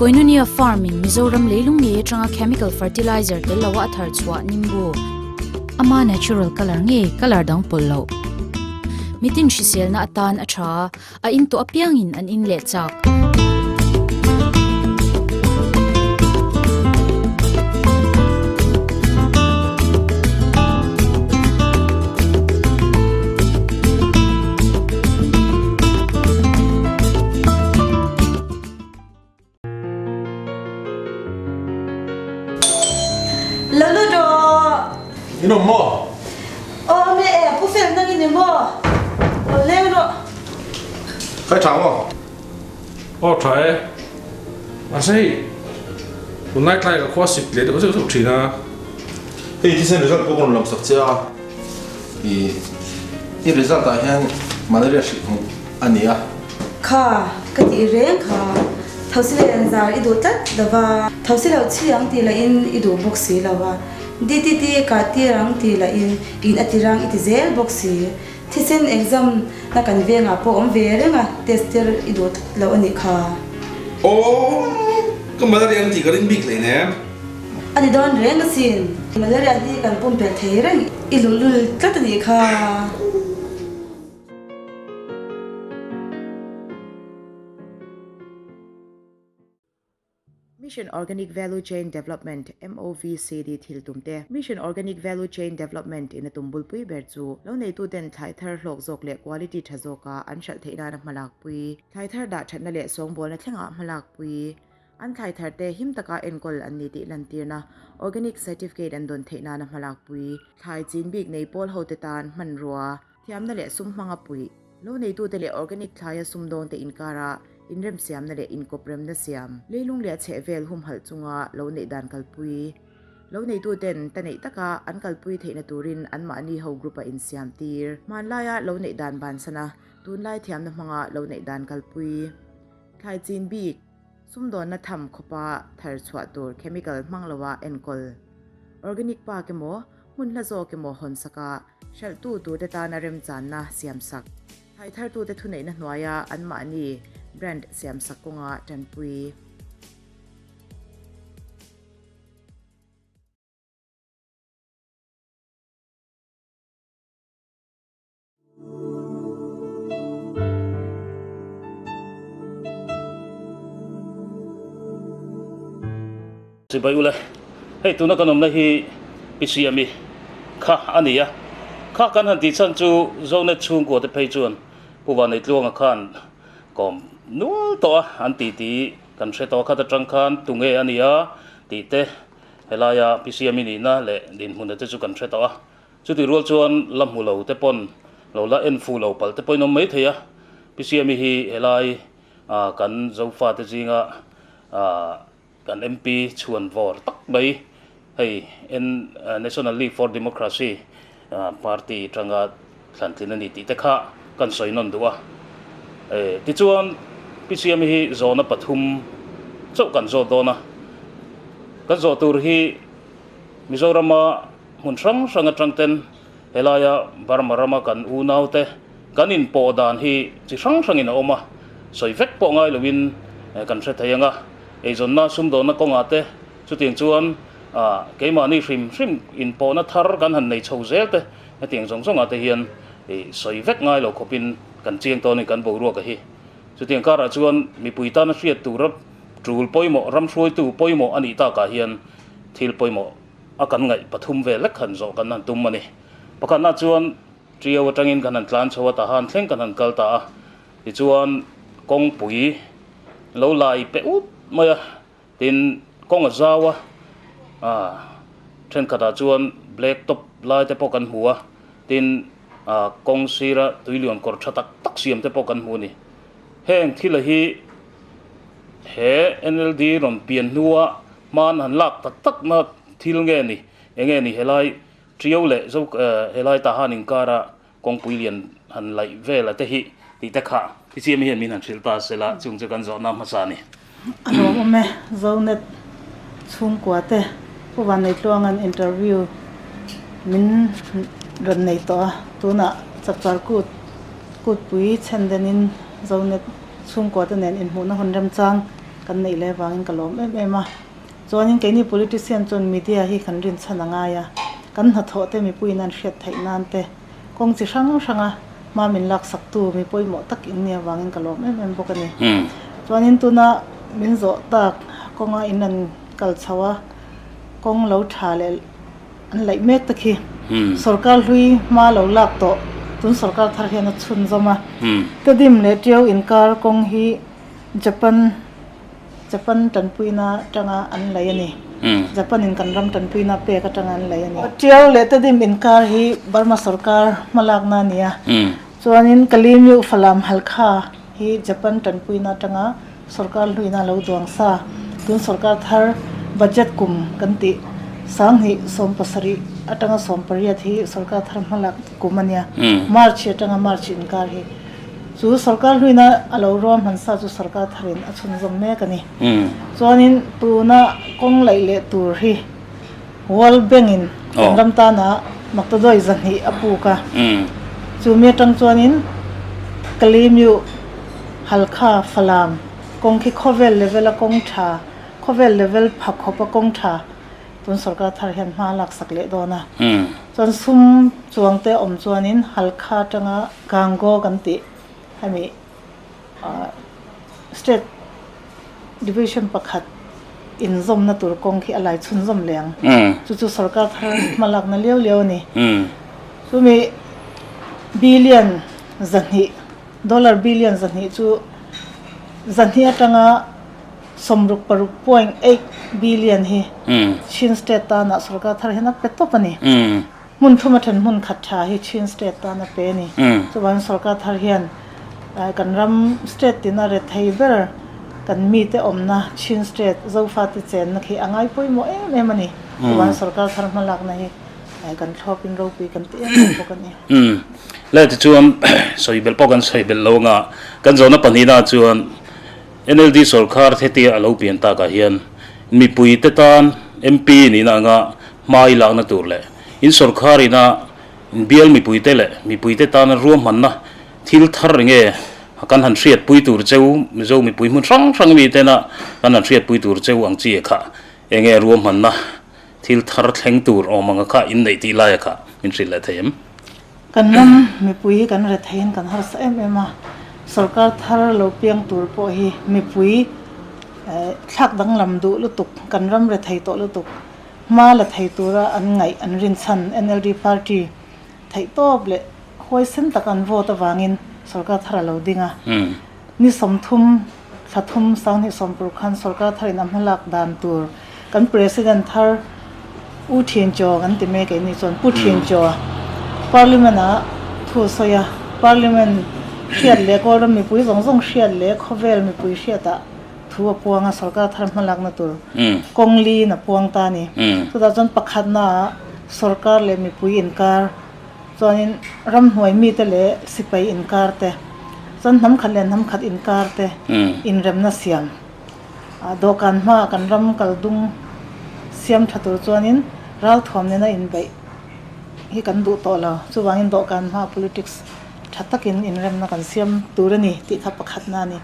Koinonia Farm in Mizoram leilung ngei atanga chemical fertilizer tel loa a thar chhuah nimbu. Ama natural colour ngei colour dang pawlh loh. Mitin hriselna atan a tha a, a in tawh apiangin an in leh chak. Lo lut rawh. In awm maw? Aw awm e, pu fel nang in ni maw? Lo leng rawh. Kai tha maw? Aw tha e. Mahse hei tunlai tlai ka khua sik leh deuh zeuh zeuh thin a. Hei thisen result pawh ka rawn lam sak che a. I i result ah hian malaria hrilh hmuh a ni a. Kha, ka tih reng kha. Thosi leh an zar i duh tlat lo va. Thosi loh chi ang tih lahin i duh bawk si lo va. DTT ka tir ang tih lahin in a ti rang i ti zel bawk si. Thisen exam na kan vengah pawh awm ve reng a, test tir i duh tlat lo a nih kha. Aw, ka malaria ang tih ka ring bik hleinem. A ni dawn reng asin. Malaria hi kan pumpelh thei reng i luhlul tlat a nih kha. Mission Organic Value Chain Development, MOVCD, thil tum te. Mission Organic Value Chain Development in a tum bulpui ber chu lo neituten thlai thar hlawk zawk leh quality tha zawka an hralh theih nana hmalakpui, thlai thar dah thatna leh sawngbawlna thlengah hmalakpui, an thlai thar te him taka enkawl an ni tih lantirna Organic Certificate an dawn theih nana hmalakpui, thlai chin bik nei pawl hote tan hmanrua, Thiamna leh sum hmanga puih, lo neitute leh organic thlaia sumdawngte inkara inremsiamna leh inkawpremna siam, leilung leh a chhehvel humhalh chunga lo neih dan kalpui, lo neituten ta neih taka an kalpui theihna turin anmahni ho group-a insiam tir, hmanlaia lo neih dan bansana tunlai thiamna hmanga lo neih dan kalpui, thlai chin bik, sumdawnna tham khawpa thar chhuah tur chemical hmang loa enkawl, organic park emaw hmun hla zawk emaw hawnsak a, Hralhtu turte tana remchanna siamsak, thaithartute thuneihna hnuaia anmahni brand siamsak kawnga tanpui. Chibai ule, hei tuna kan awmna hi Pi Siami kha a ni a, kha kan han tih chhan chu Zonet chhungkua te phei chuan Pu Vaneitluanga khan kawm nual tawh a an ti tih kan hre tawh a, khat atang khan tunge a ni a tih te helaia Pi Siami nihna leh dinhmuna te chu kan hre tawh a. Chutih rual chuan la hmu lo te pawn lo la en fu lo palh te pawhin awm mai thei a, Pi Siami hi helai kan Zofa te zinga kan MP chhuan vawr tak mai hei National League for Democracy party tanga thlantlin a ni tih te kha kan sawi nawn duh a. Tichuan Pi Siami hi zawhna pathum chauh kan zawt dawn a, kan zawh tur hi Mizorama Hmun hrang hrang atang ten helaia Burma rama kan unaute kan inpawh dan hi chi hrang hrangin a awm a, sawi vek pawh ngai loin kan hre thei ang a, eizawnna sumdawnna kawngah te chutiang chuan keimahni hrim hrim inpawhna thar kan han nei chho zel te hetiang zawng zawngah te hian sawi vek ngai lo khawpin kan chiang tawnin kan boruak a hi. Chutiang karah chuan mipui tana hriat tura tul pawimawh, ram hruaitu pawimawh a nih takah hian thil pawimawh a kan ngaih pathum vel lek han zawh kan han tum a ni. Pakhatna chuan Ṭiau aṭangin kan han tlan chho a, tahan thleng kan han kal ta a, tichuan kawngpui lo lai pe ut mai a, tin kawng a zau a, ah ṭhenkhatah chuan black top lai te pawh kan hmu a, tin ah kawng sira tuilian kawr ṭha tak tak siam te pawh kan hmu a ni. Heng thila hi he NLD rawn pian hnua Hman han lak tak tak na thil nge ni? Enge ni helai Ṭiau leh Zo helai Tahan inkara kawngpui lian han laih vel a te hi tih te kha i chiam hian min han hrilh ta sela chung chu kan zawhna hmasa a ni. A lawm awm e, Zonet chhungkua te Pu Vanneitluanga'n interview min rawn nei tawh a, tunah Chapchar Kut Kutpui chhen denin Zonet chhungkua te nen inhmuhna hun remchang. kan neih leh avangin ka lawm em em a. Chuanin keini politician chuan media hi kan rinchhan a ngai a, kan hnathawh te mipuiin an hriat theih nan te kawng chi hrang hranga hma min laksaktu mi pawimawh tak in nih avangin ka lawm em em bawk a ni. Chuanin tuna min zawh tak kawnga in an kal chho a, kawng lo tha leh an laih mek te khi sorkar hlui hma lo lak tawh tun sorkar thar hian a chhunzawm a. Tedim leh Tiau inkar kawng hi Japan Japan tanpuina atanga an lei a ni. Japan in kan ram tanpuina pek atanga an lei a ni. Tiau leh Tedim inkar hi Burma sorkar hmalakna a ni a. Chuanin Kalymyu Falam Halkha hi Japan tanpuina atanga sorkar hluina a lo duang sa. Tun sorkar thar budget kum kan tih 2017 atanga 18 hi sorkar thar hmalak kum a nia. March atanga March inkar hi. Chu sorkar hluina a lo ruahman sa chu sorkar tharin a chhunzawm mek a ni. Chuanin tuna kawng laih leh tur hi World Bank in kan ram tana maktaduai 200 a puk a. Chu mi atang chuanin Kalemyu, Halkha, Falam kawng khi khawvel level a kawng tha, khawvel level pha khawp a kawng tha Tun sorkar thar hian hma a laksak leh dawn a. Chuan sum chuang te awm chuanin Halkha atanga Gango kan tih hemi state division pakhat inzawmna tur kawng khi a lai chhunzawm leh ang. Chu chu sorkar thar hma lakna liau liau a ni. Chumi billion 200, dollar billion 200 chu 200 atanga 66.8 billion hi Chin State tana sorkar thar hian a pe tawp a ni. Hmun thuma then hmun khat tha hi Chin State tana pe a ni. Chuvangin sorkar thar hian kan ram state tina rethei ber kan mite awmna Chin State Zofate chenna khi a ngai pawimawh em em a ni. Chuvangin sorkar thar hmalakna hi kan thlawpin ropui kan ti em em bawk a ni. Le tichuan sawi belh pawh kan sawi belh lo anga kan zawhna pahnihna chuan NLD sawrkar hetia a lo pian takah hian mipuite tan MP nihna anga hma i lakna tur leh in sawrkar ina bial mipuite leh mipuite tana ruahmanna thil thar enge kan han hriatpui tur cheu Mizo mipui hmun hrang hrang mitena kan han hriatpui tur cheu ang chi kha enge ruahmanna thil thar thleng tur awm anga kha inneih tih laia kha min hrilh leh thei em? Kan ram mipui hi kan retheiin kan harsa em em a, sorkar thar lo piang tur pawh hi mipui thlak danglam duh lutuk, kan ram rethei tawh lutuk hma la thei tura an ngaih an rinchhan NLD party theihtawp leh huaisen tak an vote avangin sorkar thar a lo ding a. Ni 30 thla thum 2020 khan sorkar tharin a hmalak dan tur kan President thar U Thin Kyaw kan ti mek eini chuan Pu Thin Kyaw Parliament ah thu a sawi a, Parliament hriat leh Kawlram mipui zawng zawng hriat leh khawvel mipui hriat ah thu a puang a, sorkar thar hmalakna tur kawng liin a puang ta a ni. Chutah chuan pakhatna ah sorkar leh mipui inkar Chuanin ramhnuai mite leh sipai inkar te, chuan hnam khat leh hnam khat inkar te inremna siam. Dawhkan hmaah kan ram kal dung siam tha tur chuanin ralthuam nena inbeih hi kan duh tawh lo. Chuvangin dawhkan hmaah politics tha takin inremna kan siam tur a ni tih kha pakhatna a ni.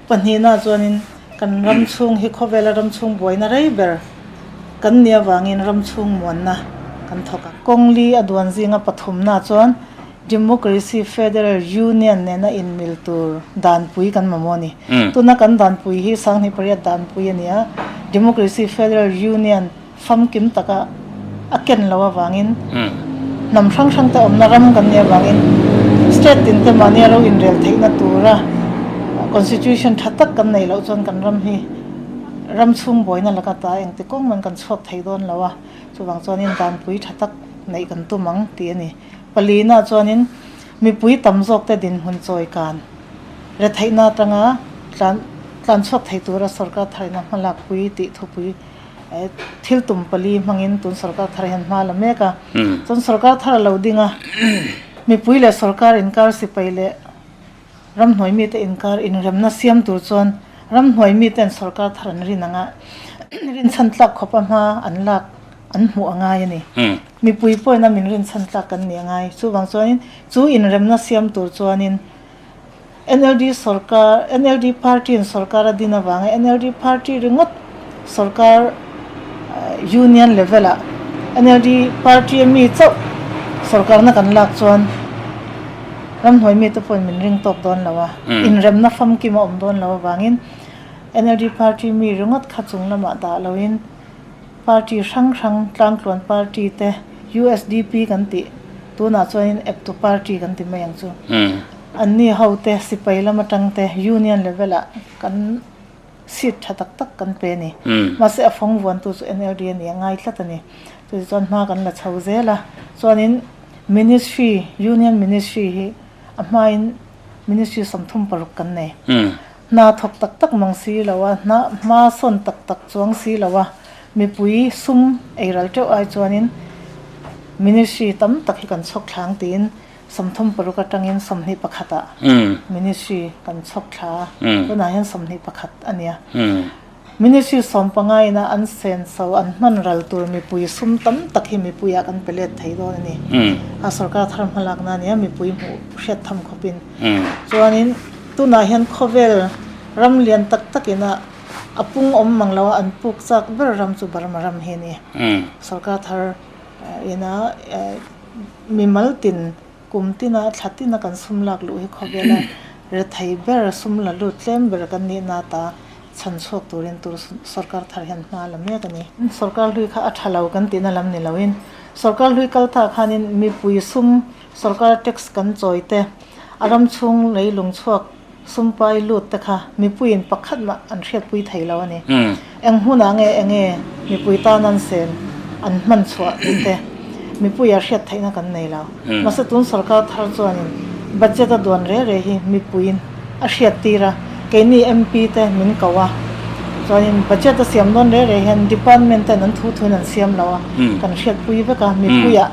Pahnihna chuanin kan ram chhung hi khawvela ram chhung buaina rei ber kan nih avangin ram chhung muanna kan thawk a. Kawng li a duan zinga pathumna chuan Democracy Federal Union nena inmil tur danpui kan mamawh a ni. Tuna kan danpui hi 2008 danpui a ni a, Democracy Federal Union famkim taka a ken loh avangin hnam hrang hrang te awmna ram kan nih avangin state tin te mahnia ro inrel theihna tura constitution tha tak kan neih loh chuan kan ram hi ram chhung buaina laka ta engti kawng man kan chhuak thei dawn lo a, chuvang chuanin danpui tha tak neih kan tum ang tih a ni. Palina chuanin mipui tam zawk te dinhmun chawi kan retheihna atanga tlan tlan chhuak thei tura sorkar tharina hmalakpui tih thupui Thil tum pali hmangin tun sorkar thar hian hma la mek a. Chuan sorkar thar a lo ding a, mipui leh sorkar inkar sipai leh ramhnuai mite inkar inremna siam tur chuan ramhnuai miten sorkar thar an rin anga rinchhan tlak khawpa hma an lak an hmuh a ngai a ni. Mipui pawhin a min rinchhan tlak kan nih a ngai. Chuvang chuanin chu inremna siam tur chuanin. NLD sorkar, NLD party in sorkar a din avanga NLD party ringawt sorkar union level ah NLD party a mi chauh sorkarna kan lak chuan ramhnuai mite pawhin min ring tawk dawn lo a, inremna famkim a awm dawn lo avangin NLD party mi ringawt kha chung lamah dah loin Party hrang hrang, Tlangtluan Party te, USDP kan tih, tunah chuanin Eptu Party kan ti mai ang chu. Anni ho te, sipai lam atang te, Union level ah kan seat tha tak tak kan pe a ni. Mahse a fawng vuantu chu NLD a ni a ngai tlat a ni. Chutichuan chuan hma kan la chho zel a. Chuanin Ministry, Union Ministry hi a hmain Ministry 36 kan nei. Hna thawk tak tak mang si lo a, hna hma sawn tak tak chuang si lo a, mipui sum ei ral teuh ai chuanin Ministry tam tak hi kan chhawk thlang tiin 36 atangin 21 ah Ministry kan chhawk thla a, tunah hian 21 a nia. Ministry 15 ina an senso an hman ral tur mipui sum tam tak hi mipuiah kan pe let thei dawn a ni. A sorkar thar hmalakna a nia mipui hmuh hriat tham khawpin. Chuanin tunah hian khawvel ram lian tak takina a pung awm mang lo a an puk chak ber ram chu Burma ram hi a ni. Sorkar thar ina mimal tin kum tina thla tina kan sum lak luh hi khawvela rethei ber sum la lut tlem ber kan nih na ta chhan chhuak turin tur sorkar thar hian hma la mek a ni. Sorkar hlui kha a tha lo kan tihna lam ni loin sorkar hlui kal ta khanin mipui sum Sorkar tax kan chawi te, a ram chhung leilung chhuak sumpai lut te kha mipuiin pakhat mah an hriatpui thei lo a ni. Eng hmunah nge enge mipui tan an sen an hman chhuah tih te mipuia hriat theihna kan nei lo. Mahse tun sorkar thar chuanin budget a duan re re hi mipuiin a hriattir a, keini MP te min ko a, chuanin budget a siam dawn re re hian department ten an thu thuin an siam lo a, kan hriatpui vek a, mipuiah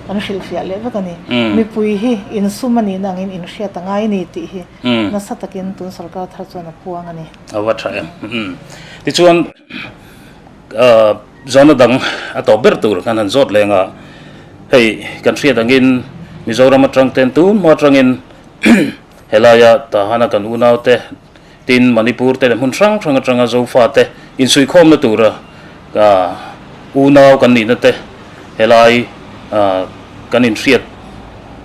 Kan hrilhfiah leh vek a ni. Mipui hi insum a nihna angin inhriat a ngai ni tih hi nasa takin tun sorkar thar chuan a puang a ni. A va tha em. Tichuan zawhna dang a tawp ber tur kan han zawt leng a, hei kan hriat angin Mizoram atang ten tun hma atangin helaia Tahana kan unaute tin Manipur te leh hmun hrang hrang atanga Zofate insuihkhawmna tura unau kan nihna te helai kan inhriat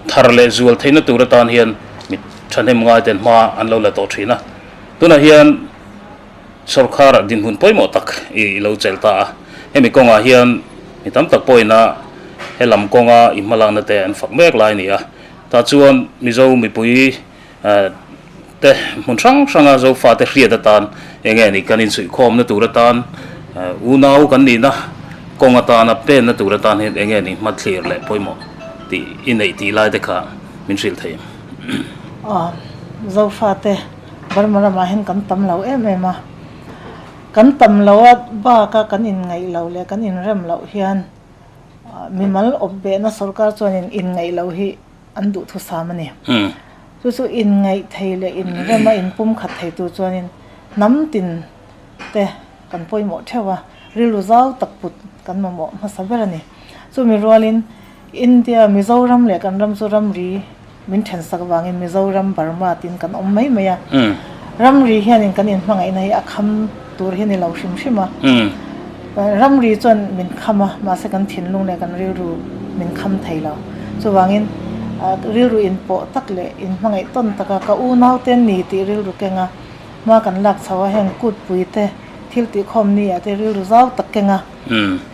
thar leh zual theihna tur atan hian mi thahnem ngai ten hma an lo la tawh thin a. Tunah hian sawrkharah dinhmun pawimawh tak i lo chelh ta a, hemi kawngah hian mi tam tak pawhina helam kawnga i hmalakna te an fak mek lai a ni a. Tah chuan Mizo mipui te hmun hrang hranga Zofate hriat atan eng nge ni kan insuihkhawmna tur atan unau kan nihna kawng atana penna tur atan hian eng nge ni hmathlir leh pawimawh tih i neih tih lai te kha min hrilh thei em? Aw, Zofate Burma ramah hian kan tam lo em em a, kan tam lo a baka kan inngaih loh leh kan inrem loh hian mimal awpbehna sorkar chuanin inngaih loh hi an duhthusam a ni. Chu chu inngaih thei leh inrema inpumkhat thei tur chuanin hnam tin te kan pawimawh theuh a, rilru zau tak put kan mamawh hmasa ber a ni. Chumi rualin India, Mizoram leh kan ram chu ramri min thensak vangin Mizoram, Burma tiin kan awm mai mai a. Ramri hianin kan inhmangaihna hi a kham tur hi a ni lo hrim hrim a. Ramri chuan min kham a, mahse kan thinlung leh kan rilru min kham thei lo. Chuvangin rilru inpawh tak leh inhmangaih tawn taka ka unau te ni tih rilru keng a, hma kan lak chho a, heng kutpui te, thil tihkhawm ni ah te rilru zau tak keng a,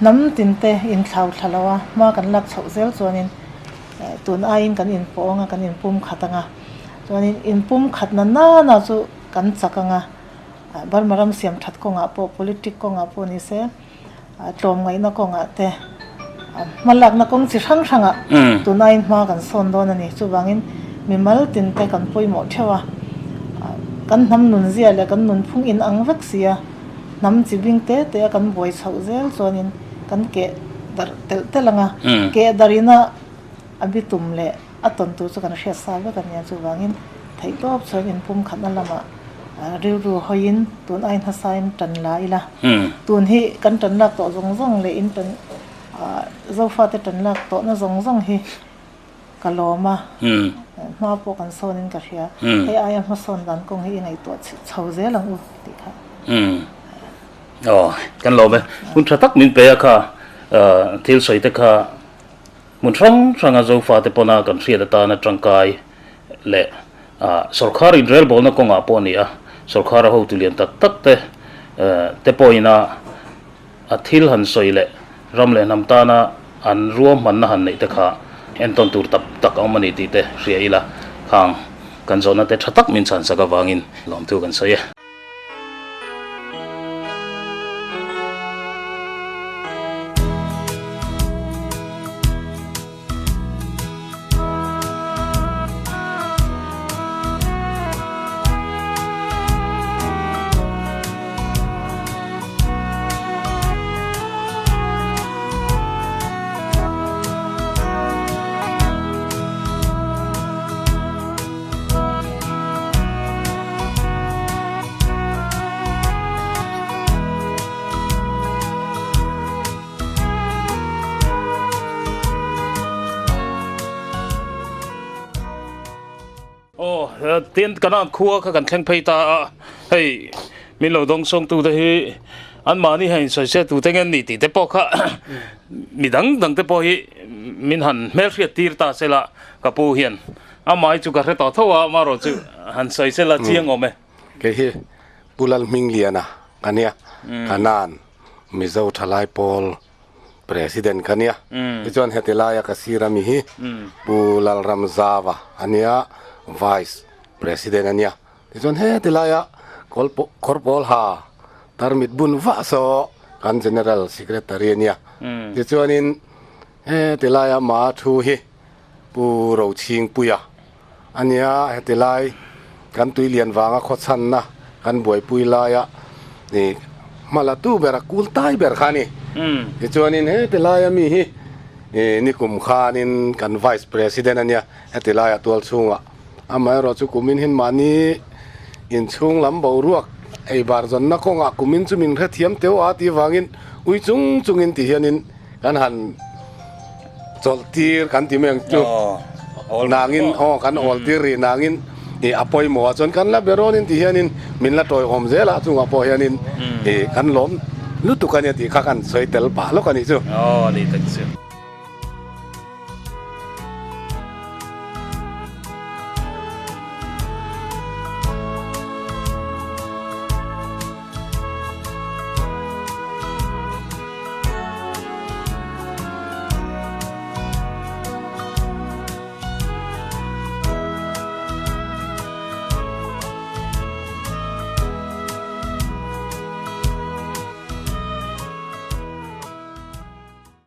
hnam tin te inthlau thla lo a, hma kan lak chhoh zel chuanin tun aiin kan inpawh ang a, kan inpum khat ang a. Chuanin inpum khat na nana chu kan chak ang a, Burma ram siam that kawngah pawh politic kawngah pawh ni se tlawmngaihna kawngah te hmalakna kawng chi hrang hrangah tunaiin hma kan sawn dawn a ni. Chuvangin mimal tin te kan pawimawh theuh a, kan hnam nunzia leh kan nunphung in ang vek si a, hnam chi bing te te a kan buai chhoh zel chuanin kan keh darh telh telh ang a, keh darhina a bitum leh a tawn tur chu kan hriat sa vek a nia. Chuvangin theihtawp chuan inpumkhatna lamah rilru hawiin tun ai hnasain tan la ila. Tun hi kan tan lak tawh zawng zawng leh in tan Zofate tan lak tawhna zawng zawng hi. Ka lawm a, hma pawh kan sawn in ka hria. Hei aia hmasawn dan kawng hi i ngaihtuah chho zel ang u tih kha. Aw, kan lawm e. Hun tha tak min pe a kha thil sawi te kha hmun hrang hranga Zofa te pawna kan hriat atana tangkai leh sawrkhar inrelbawlna kawngah pawh a ni a, sawrkhara hotu lian tak tak te te pawhina A thil han sawi leh ram leh hnam tana an ruahmanna han neih te kha entawn tur tak tak a awm a ni tih te hria ila, khang kan zawhna te tha tak min chhansak avangin lawmthu kan sawi e. Aw tin kan an khua kha kan thleng phei ta a hei min lo dawng sawng tu te hi an mahni han insawi se tu te nge ni tih te pawh kha mi dang dang te pawh hi min han hmelhriat tir ta se la ka pu hian amah hi chu ka hre tawh tho a amaherawh chu han sawi se la chiang awm e. Kei hi Pu Lalhmingliana ka nia Kanan Mizo thalai pawl President ka nia. Tichuan heti laia ka sir ami hi Pu Lalramzava a nia, Vice President a nia. Tichuan heti laia Kawr pawl ha tarmit bun vah saw kan General Secretary a nia. Tichuanin heti laia ma thu hi Pu Rochhingpuia a nia, heti lai kan tui lian vanga khawchhanna kan buaipui laia ih hma la tu ber a kul tai ber kha a ni. Tichuanin heti laia mi hi ih nikum khanin kan Vice President a nia, heti laia tual chhungah amaherawh chu kumin hin mahni inchhung lam boruak ei bar zawnna kawngah kumin chu min hrethiam teuh a tih vangin ui chung chungin ti hianin kan han chawlh tir kan ti mai ang chu nangin aw kan awl tir rih nangin ih a pawimawh ah chuan kan la berawn in ti hianin min la tawiawm zel a chungah pawh hianin ih kan lawm lutuk a nia tih kha kan sawi tel pah lawk a nih chu. Aw ni tak chu.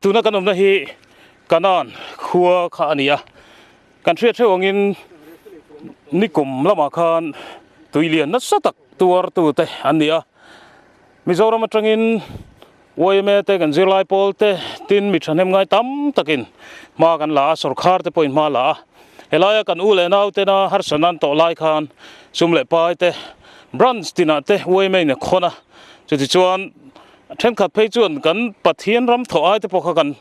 Tuna kan awmna hi Kanan khua kha a ni a, kan hriat hreuh angin nikum lamah khan tui lian nasa tak tuartute an ni a. Mizoram atangin yma te kan zirlai pawl te tin mi thahnem ngai tam takin hma kan la a, sorkar te pawhin hma la a. Helaia kan u leh nau tena harsatna an tawh lai khan sum leh pai te branch tinah te yma in a khawn a, chutichuan thenkhat phei chuan kan Pathian ram thawh ai te pawh kha kan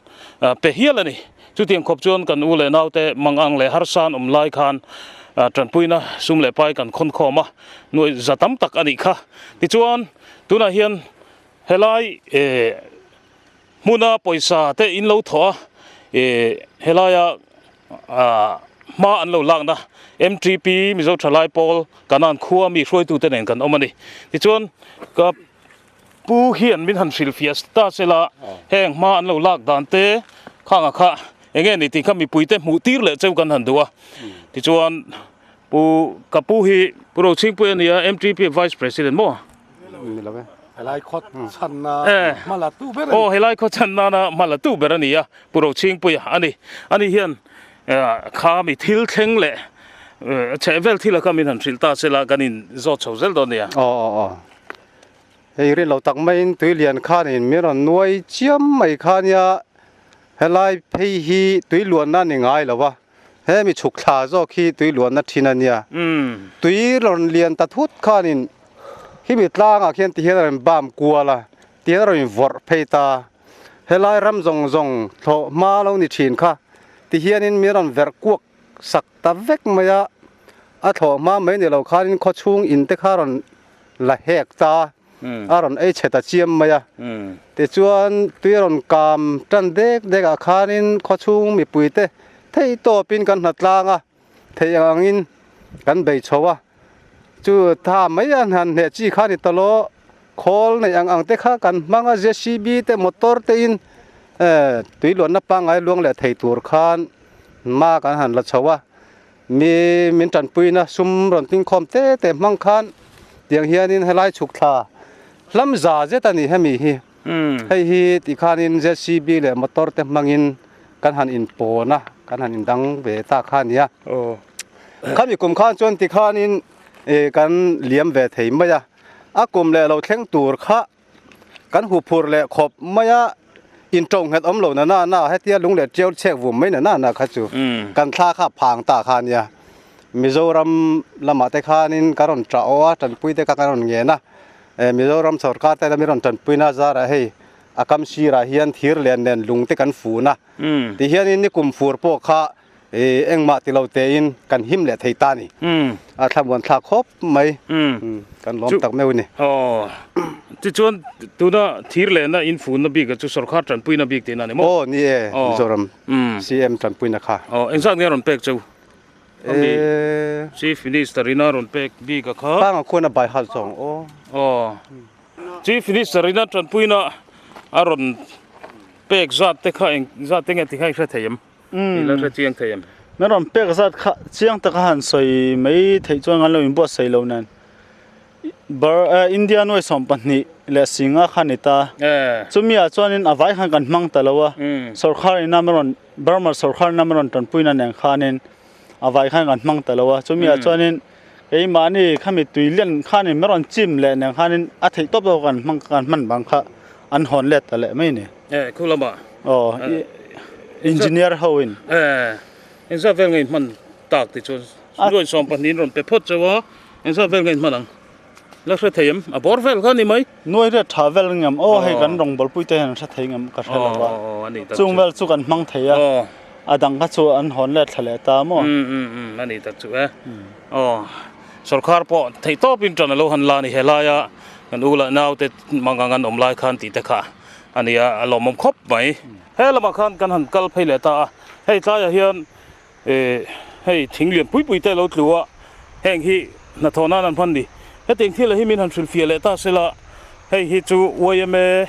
pe hial a ni. Chutiang khawp chuan kan u leh nau te mangang leh harsa an awm lai khan tanpuina sum leh pai kan khawn khawm a, nuaih za tam tak a nih kha. Tichuan tunah hian helai hmuna pawisa te in lo thawh a, helaia hma an lo lakna MTP Mizo Thalai Pawl Kanan khua mi hruaitute nen kan awm a ni. Tichuan ka Pu hian min han hrilhfiah ta se la, heng hma an lo lak dan te khanga kha enge ni tih kha mipui te hmuh tir leh cheu kan han duh a. Tichuan Pu ka pu hi Pu Rochhingpui a ni a, MTP Vice President maw? Ni lo e, helai khaw chhan na hma la tu ber a ni. Aw helai khaw chhan nana hma la tu ber a ni a, Pu Rochhingpuia a ni. Ani hian kha mi thil thleng leh chhehvel thil a kha min han hrilh ta se la kan in zawt chho zel dawn nia. Aw aw aw. Hei ri lo tak maiin tui lian khanin min rawn nuai chiam mai kha nia helai phei hi tui luanna a ni ngai lo a, hemi chhuk thla zawk hi tui luanna thin a nia. Tui rawn lian ta thut khanin himi tlangah khian ti hian a rawn bam kual a, ti hian a rawn invawrh phei ta. Helai ram zawng zawng thlawh hma lo ni thin kha ti hianin min rawn verh kuak. sak ta vek mai a, a thlawh hma mai ni lo khanin khawchhung in te kha a rawn la hek ta a rawn ei chhe ta chiam mai a. Tichuan tui a rawn kam tan dek dek ah khanin khawchhung mipui te theih tawpin kan hna tlang a, theih ang angin kan bei chho a, chu tha mai a han hneh chi kha a ni ta lo, khawl neih ang ang te kha kan hmang a, JCB te motor te in tui luanna pangngai luang leh thei tur khan hma kan han la chho a, mi min tanpuina sum rawn tingkhawm te te hmang khan tiang hianin helai chhuk thla hlam za zet a ni hemi hi. Hei hi tikhanin JCB leh motor te hmangin kan han inpawn a, kan han indang ve ta kha a nia. Khami kum khan chuan tikhanin kan liam ve thei mai a, a kum leh lo thleng tur kha kan huphur leh khawp mai a, inṭo nghet awm lo na na na hetia lung leh ṭiau chhek vum mai na na na kha chu kan thla kha phang ta kha a nia. Mizoram lamah te khanin ka rawn ṭah aw a, ṭanpui te kha kan rawn ngen a. Mizoram sorkar te lami rawn tanpuina zarah hei a kam sirah hian thir len nen lung te kan fun a, ti hianin nikum fur pawh kha engmah ti lo tein kan him leh thei ta a ni. A thlamuan thlak khawp mai, kan lawm tak meuh a ni. Aw, tichuan tuna thir lehna in funna bik chu sorkar tanpuina bik tihna a ni maw? Aw ni e, Mizoram CM tanpuina kha. Aw, engzat nge rawn pek cheu? Ami Chief Minister ina rawn pek bik a kha. Panga khuan a bai hal zawng aw. Aw. Chief Minister ina tanpuina a rawn pek zat te kha eng zat te nge ti kha i hre thei em? I la hre chiang thei em? Min rawn pek zat kha chiang taka han sawi mai theih chuan kan lo inbuatsaih lo nen. Bar India nuai 12 leh singa kha ni ta. Chumi ah chuanin a vai khan kan hmang ta lo a. Sorkar ina min rawn Burma sorkar ina min rawn tanpuina nen khanin a vai khan kan hmang ta lo a. Chumi ah chuanin keimahni khami tui lian khanin min rawn chim leh nen khanin a theih tawp tawp kan hmang kan hman bang kha an hawn let ta leh mai ni. Khu lamah. Aw engineer ho in. Engzat vel nge in hman tak ti chuan nuai 12 in rawn pe phawt chauh a. Engzat vel nge in hman ang? La hre thei em? A bawr vel kha ni mai. Nuai riat tha vel ngem aw hei kan rawngbawlpui te hian an hre thei ngem ka hre lo a. Chung vel chu kan hmang thei a. A dang kha chu an hawn let thla leh ta maw? Um a ni tak chu e. Aw sorkar pawh theih tawp in tan a lo han la a ni helai a kan u leh nau te mangang an awm lai khan tih te kha a ni a, a lawmawm khawp mai. He lamah khan kan han kal phei leh ta a, hei tlaiah hian Hei thing lian pui pui te lo tlu a, heng hi hnathawh nan an hman ni. Hetiang thil hi min han hrilhfiah leh ta sela, hei hi chu yma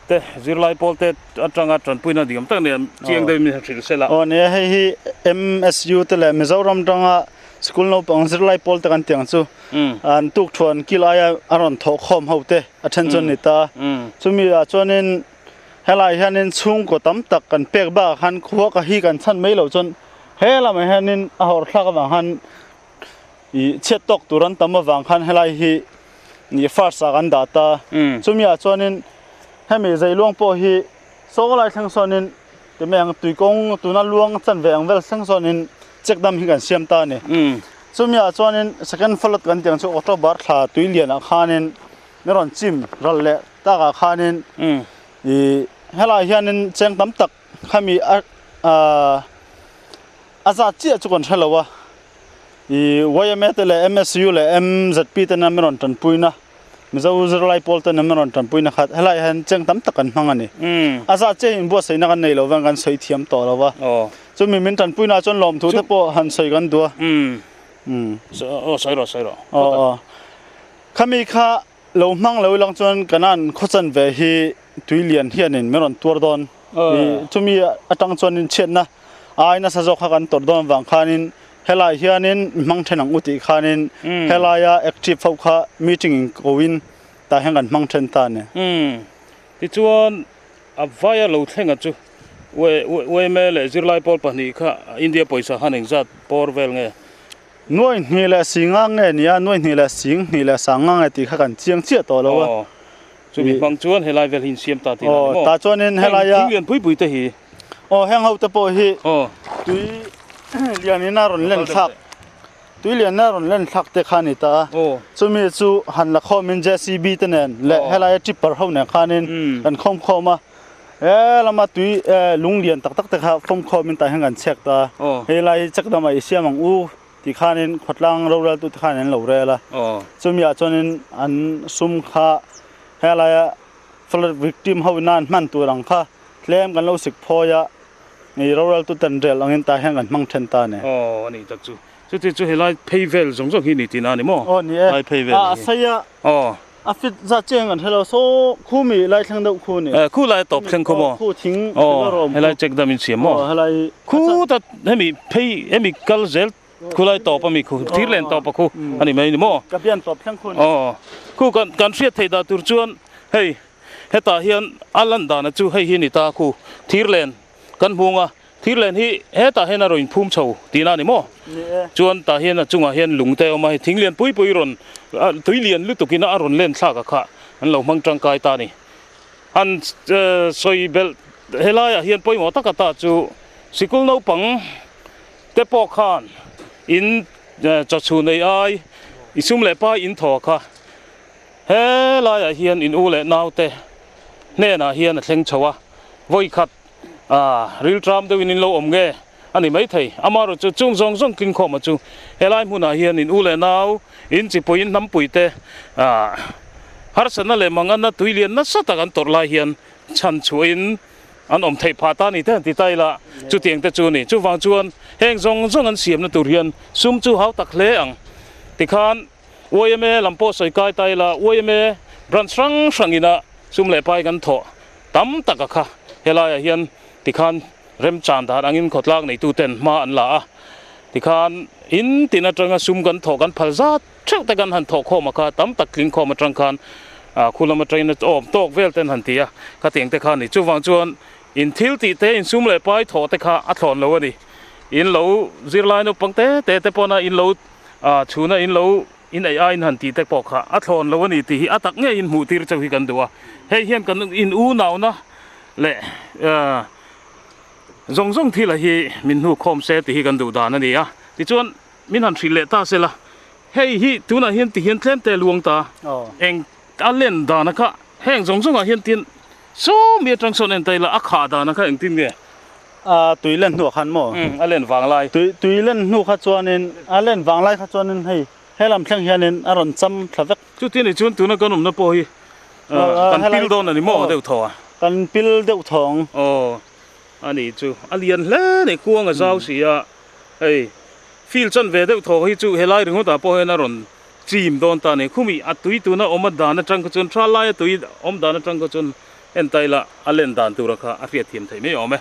te zirlai pawl te atanga tanpuina ni awm tak nia chiang deuhin min han hrilh sela. Aw nia, hei hi MSU te leh Mizoram tanga school naupang zirlai pawl te kan tih ang chu an tuk thuan kil aia a rawn thawh khawm ho te a then chuan ni ta. Chumi ah chuanin Helai hianin chhungkaw tam tak kan pek bakah khan khua ka hi kan chhan mai loh chuan he lamah hianin a hawr thlak avang khan ih chhiat tawk tur an tam avang khan helai hi ih first ah kan dah ta. Chumi ah chuanin hemi zeiluang pawh hi saw lai thleng sawnin ti mai ang tuikawng tuna luang chanve ang vel thleng sawnin check dam hi kan siam ta a ni. Chumi ah chuanin second flood kan tih ang chu October thla tui lianah khanin mi rawn chim ral leh takah khanin ih helaiah hianin cheng tam tak khami a a zat chiah chu kan hre lo a ih yma te leh msu leh mzp te nen an rawn tanpuina mizo zirlai pawl te nen an rawn tanpuina khat helaiah hian cheng tam tak kan hmang a ni a zat chiah hi inbuatsaihna kan nei lo vang kan sawi thiam tawh lo va chumi min tanpuina ah chuan lawmthu te pawh han sawi kan duh a. Aw sawi rawh sawi rawh. Aw aw. Khami kha lo hmang lo ilang chuan Kanan khaw chanve hi tui lian hianin min rawn tuar dawn. Chumi atang chuanin chhiatna ai nasa zawk kha kan tawrh dawn avang khanin helai hianin mi hmang then ang u tih khanin helaia active ho kha meeting in koin tah hian kan hmang then ta a ni. Tichuan a vaia lo thlenga chu yma leh zirlai pawl pahnih kha India pawisa khan engzat pawr vel nge? Nuai hnih leh singa nge nia, nuai hnih leh sing hnih leh sanga nge tih kha kan chiang chiah tawh lo a. Aw, chumi hmang chuan helai vel hi insiam ta tih a ni maw? Aw, tah chuanin helaia. Heng thing lian pui pui te hi. Aw, heng ho te pawh hi tui lianin a rawn len thlak, tui lianin a rawn len thlak te kha a ni ta a. Chumi chu han la khawmin JCB te nen leh helaia tipper ho nen khanin kan khawm khawm a. He lama tui lung lian tak tak te kha fawm khawmin tah hian kan chhiak ta a, hei lai hi check dam ah i siam ang u tih khanin khawtlang rorel tu te khan an lo rel a, chumi ah chuanin an sum kha he laia flood victim ho ina an hman tur ang kha tlem kan lo sik phawi a, i rorel tu ten rel angin tah hian kan hmang then ta a ni. Aw a ni tak chu, chuti chu helai phei vel zawng zawng hi ni tihna a ni maw? Aw ni e, Lai phei vel a sei a. Aw. A fit zat chiang kan hre lo saw khu mi lai thleng deuh khu ni. Eh khu lai tawp thleng khu maw? Khu thing Aw helai check dam in siam maw? Aw helai Khu ta hemi phei hemi kal zel khu lai tawp ami khu thir len tawp a khu ani mai ni maw? Ka bian tawp thleng khu ni. Aw khu kan kan hriat theih dah tur chuan hei hetah hian a lan dana chu hei hi ni ta khu thir len Kan hmung a, thirlen hi hetah hian a rawn inphum chho tihna a ni maw? Chuan tah hian a chungah hian lung te a awm a, hei thing lian pui pui rawn tui lian lutukin a rawn len thlak a kha an lo hmang tangkai ta a ni. An sawi belh helaiah hian pawimawh taka ta chu sikul naupang te pawh khan in chawchhu nei ai i sum leh pai in thaw kha helaiah hian in u leh naute hnenah hian a thleng chho a, vawi khat rilṭam deuhin in lo awm nge a ni maithei. Amaherawh chu chung zawng zawng tling khawma chu helai hmunah hian in u leh nau, in chipui, in hnampui te harsatna leh manganna tui lian nasa tak an tawrh lai hian chhan chhuahin an awm theih phah ta a ni te han ti ta ila chutiang te chu a ni. Chuvang chuan heng zawng zawng an siamna tur hian sum chu hau tak hle ang tikhan YMA lam pawh sawi kai ta ila, YMA branch hrang hrang ina sum leh pai kan thawh tam tak a kha. Helaiah hian tikhan remchan dan angin khawtlak neituten hma an la a, tikhan in tin atanga sum kan thawh kan phal zat theuh te kan han thawh khawm a kha, tam tak tling khawm atang khan khu lam atangin a awm tawk vel ten han ti a, khatiang te kha a ni. Chuvang chuan in thil tih te, in sum leh pai thawh te kha a thlawn lo a ni. In lo zirlai naupang te te te pawna in lo A chhuna in lo in ei aiin han tih te pawh kha a thlawn lo a ni tih hi a tak ngeiin hmuh tir chauh hi kan duh a. Hei hian kan in unauna leh zawng zawng thila hi min hnu khawm se tih hi kan duh dan a ni a. Tichuan min han hrilh leh ta sela, hei hi tunah hian ti hian tlem te luang ta eng a len dana kha heng zawng zawngah hian tin sawmi atang sawn en ta ila a khah dana kha engtin nge? A tui len hnuah khan maw? Umm, a len vang lai. Tui, tui len hnu kha chuanin, a len vang lai kha chuanin hei, he lam thleng hianin a rawn cham thla vek. Chuti ni chuan tuna kan awmna pawh hi kan pil dawn a ni maw deuh thaw a? Kan pil deuh thawng. Aw, a nih chu. A lian hle ni, kuang a zau si a, hei field chan ve deuh thaw hi chu helai ringawtah pawh hian a rawn chim dawn ta a ni. Khumi a tui tuna awm a dan atang kha chuan tha laia tui awm dan atang kha chuan En ta ila a len dan tura kha a hriat thiam theih mai awm e.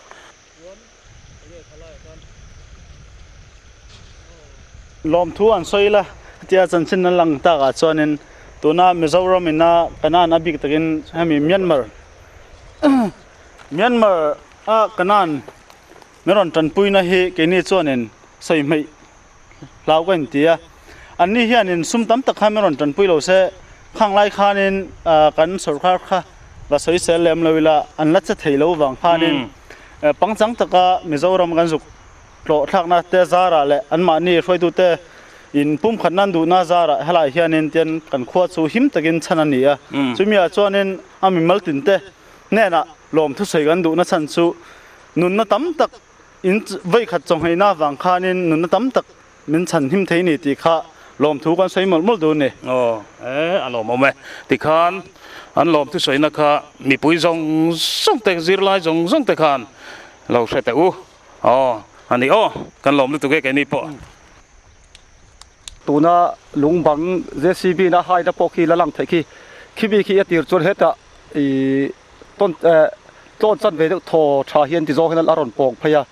Lawmthu an sawi ila tia chanchin an lang tak ah chuanin tuna Mizoram ina Kanan a bik takin hemi Myanmar Myanmar a Kanan min rawn tanpuina hi keini chuanin sawi hmeih hlau ka inti a, anni hianin sum tam tak kha min rawn tanpui lo se, khang lai khanin kan sorkar kha va sawi sel lem lo ila an la che thei lo vang khanin pangchang taka Mizoram kan zuk tlawh thlakna te zarah leh anmahni hruaitute in pumkhat nan duhna zarah helai hianin tian kan khua chu him takin chhan a ni a, chumi ah chuanin a mimal tinte hnenah lawm thusawi kan duhna chhan chu nunna tam tak In vawikhat chawngheihna avang khanin nunna tam tak min chhan him thei ni tih kha lawmthu kan sawi mawlh mawlh dun ni. Aw, e, a lawmawm e. Tikhan an lawmthu sawina kha mipui zawng zawng te, zirlai zawng zawng te khan lo hre teh u. Aw, a ni aw, kan lawm lutuk e keini pawh. Tuna lungbang JCB na haina pawh khi la lang theih khi, khimi khi a tir chuan hetah ih tawn eh tlawn chan ve deuh thaw tha hian ti zawng hian a rawn pawng phei a,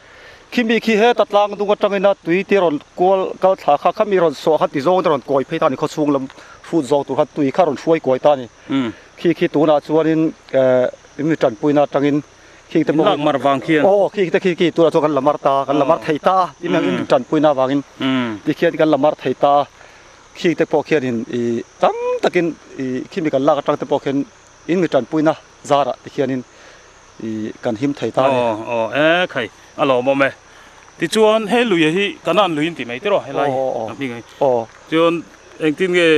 khimi khi heta tlang dung atangin a tui te rawn kual kal thla kha khami rawn suah kha ti zawng te rawn kawi phei ta a ni khawchhung lam hrut zawng tur kha tui kha rawn hruai kuai ta a ni, khi khi tunah chuanin eh mi tanpuina atangin khi te pawh Lak mar vang khian. Aw khi te khi khi tunah chuan kan la mar ta kan la mar thei ta a tin ang in tanpuina avangin ti khian kan la mar thei ta a khi te pawh khianin ih tam takin ih khimi kan lak atang te pawh khian in mi tanpuina zarah ti khianin ih kan him thei ta a ni. Aw aw e khai a lawmawm e. Tichuan he luia hi Kanan lui in ti mai tiraw helai a hming hi. Chuan engtin nge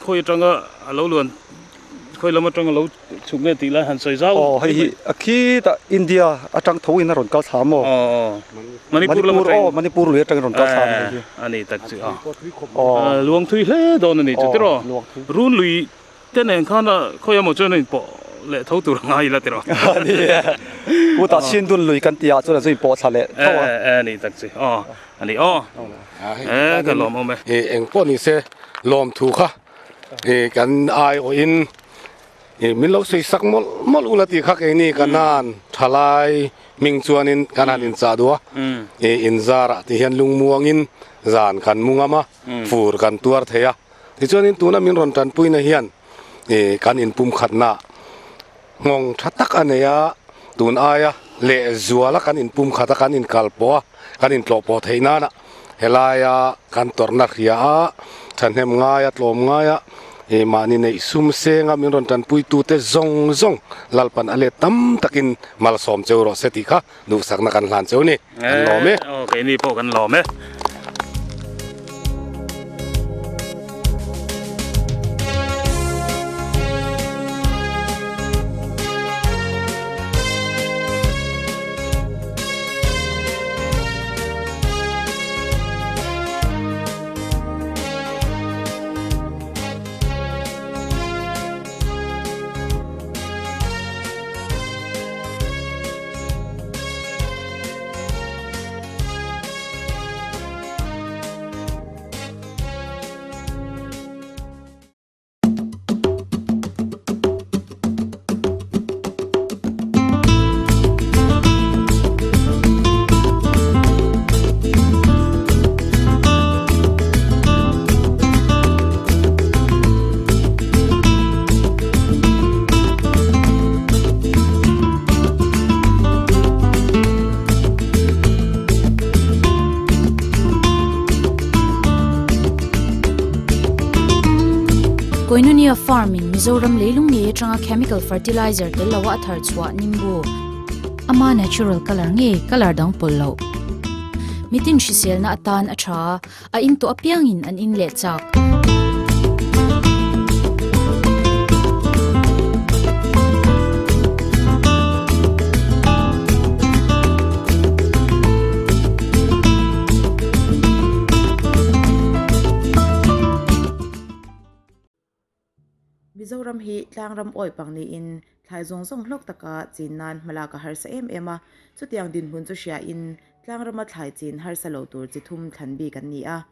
khawi atanga a lo luan khawi lam atanga lo. chhuk nge tih lai han sawi zau. Aw hei hi a khitah India atang tho in a rawn kal thla maw? Aw Manipur lam atangin. Aw Manipur lui atangin rawn kal thla a ni hei hi. A ni tak chu a. Luang thui hle dawn a ni chu tiraw? Run lui te nen khan a khawi emaw chuan a inpawh leh tho tur a ngai ila tiraw? A ni e. Putah Chhindun lui kan tih ah chuan a zu inpawh thla leh tho a. E ni tak chu aw a ni aw. E ka lawm awm e. Eng pawh ni se lawmthu kha kan aiawhin min lo sawi sak mawlh mawlh ula tih kha keini ka nan thalai hming chuanin kan han inchah duh a, inzarah ti hian lungmuangin zan kan mu ngam a, fur kan tuar thei a. Tichuanin tuna min rawn tanpuina hian kan inpumkhatna nghawng tha tak a nei a, tun aia lehzuala kan inpumkhat a, kan inkalpawh a, kan intlawhpawh theih nana helaia kan tawrhna hria a, thahnem ngaia tlawm ngaia mahni neih sum senga min rawn tanpuitute zawng zawng Lalpan a let tam takin malsawm cheu rawh se tih kha duhsakna kan hlan cheu ni. Kan lawm e. Aw keini pawh kan lawm e. Koinonia Farm in Mizoram leilung ngei atanga chemical fertilizer tel loa a thar chhuah nimbu ama natural colour nge colour dang pawlh loh mitin hriselna atan a tha A in tawh apiangin an in leh chak. Mizoram hi tlangram awih pang niin thlai zawng zawng hlawk taka chin nan hmalak a harsa em em a, chutiang dinhmun chu hriain Tlangrama thlai chin harsa lo tur chi thum thlan bik an ni a,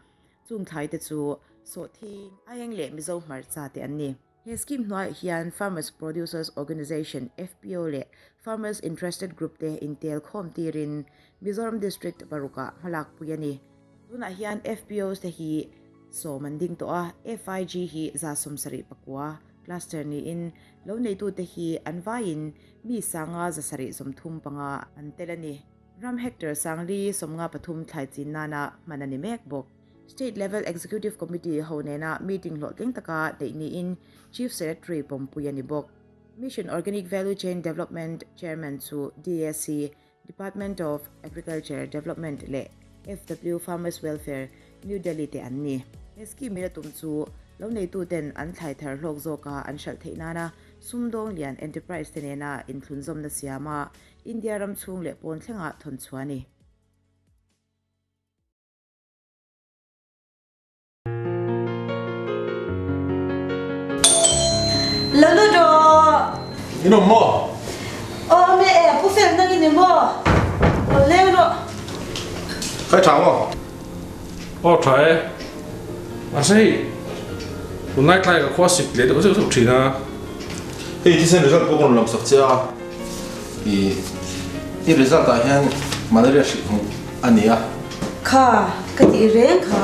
chung thlai te chu Sawhthing, Aieng leh Mizo hmarcha te an ni. He scheme hnuaiah hian Farmers Producers Organisation, FPO, leh Farmers Interested Group te intel khawm tirin Mizoram District parukah hmalakpui a ni. Tunah hian FPOs te hi sawm an ding tawh a, FIG hi 76 cluster niin lo neitute hi an vaiin mi sanga 735 an tel a ni. Ram hectare sangli 53 thlai chin nana hman a ni mek bawk. State Level Executive Committee ho nena meeting hlawhtling taka neih niin Chief Secretary pawmpui a ni bawk. Mission Organic Value Chain Development Chairman chu DAC, Department of Agriculture Development leh FW Farmers Welfare, New Delhi te an ni. He scheme in a tum chu lo neituten an thlai thar hlawk zawka an hralh theih nana sumdawng lian enterprise te nena inthlunzawmna siama India ram chhung leh pawn thlengah thawn chhuah a ni. Lo lut rawh. In awm maw? Aw awm e, e pu fel nang in ni maw? Aw leng rawh. Kai tha maw? Aw tha e. Mahse hei tunlai tlai ka khua sik leh deuh zeuh zeuh thin a. Hei thisen result pawh ka rawn lam sak che a, i i result ah hian malaria hrilh hmuh a ni a. Kha ka tih reng kha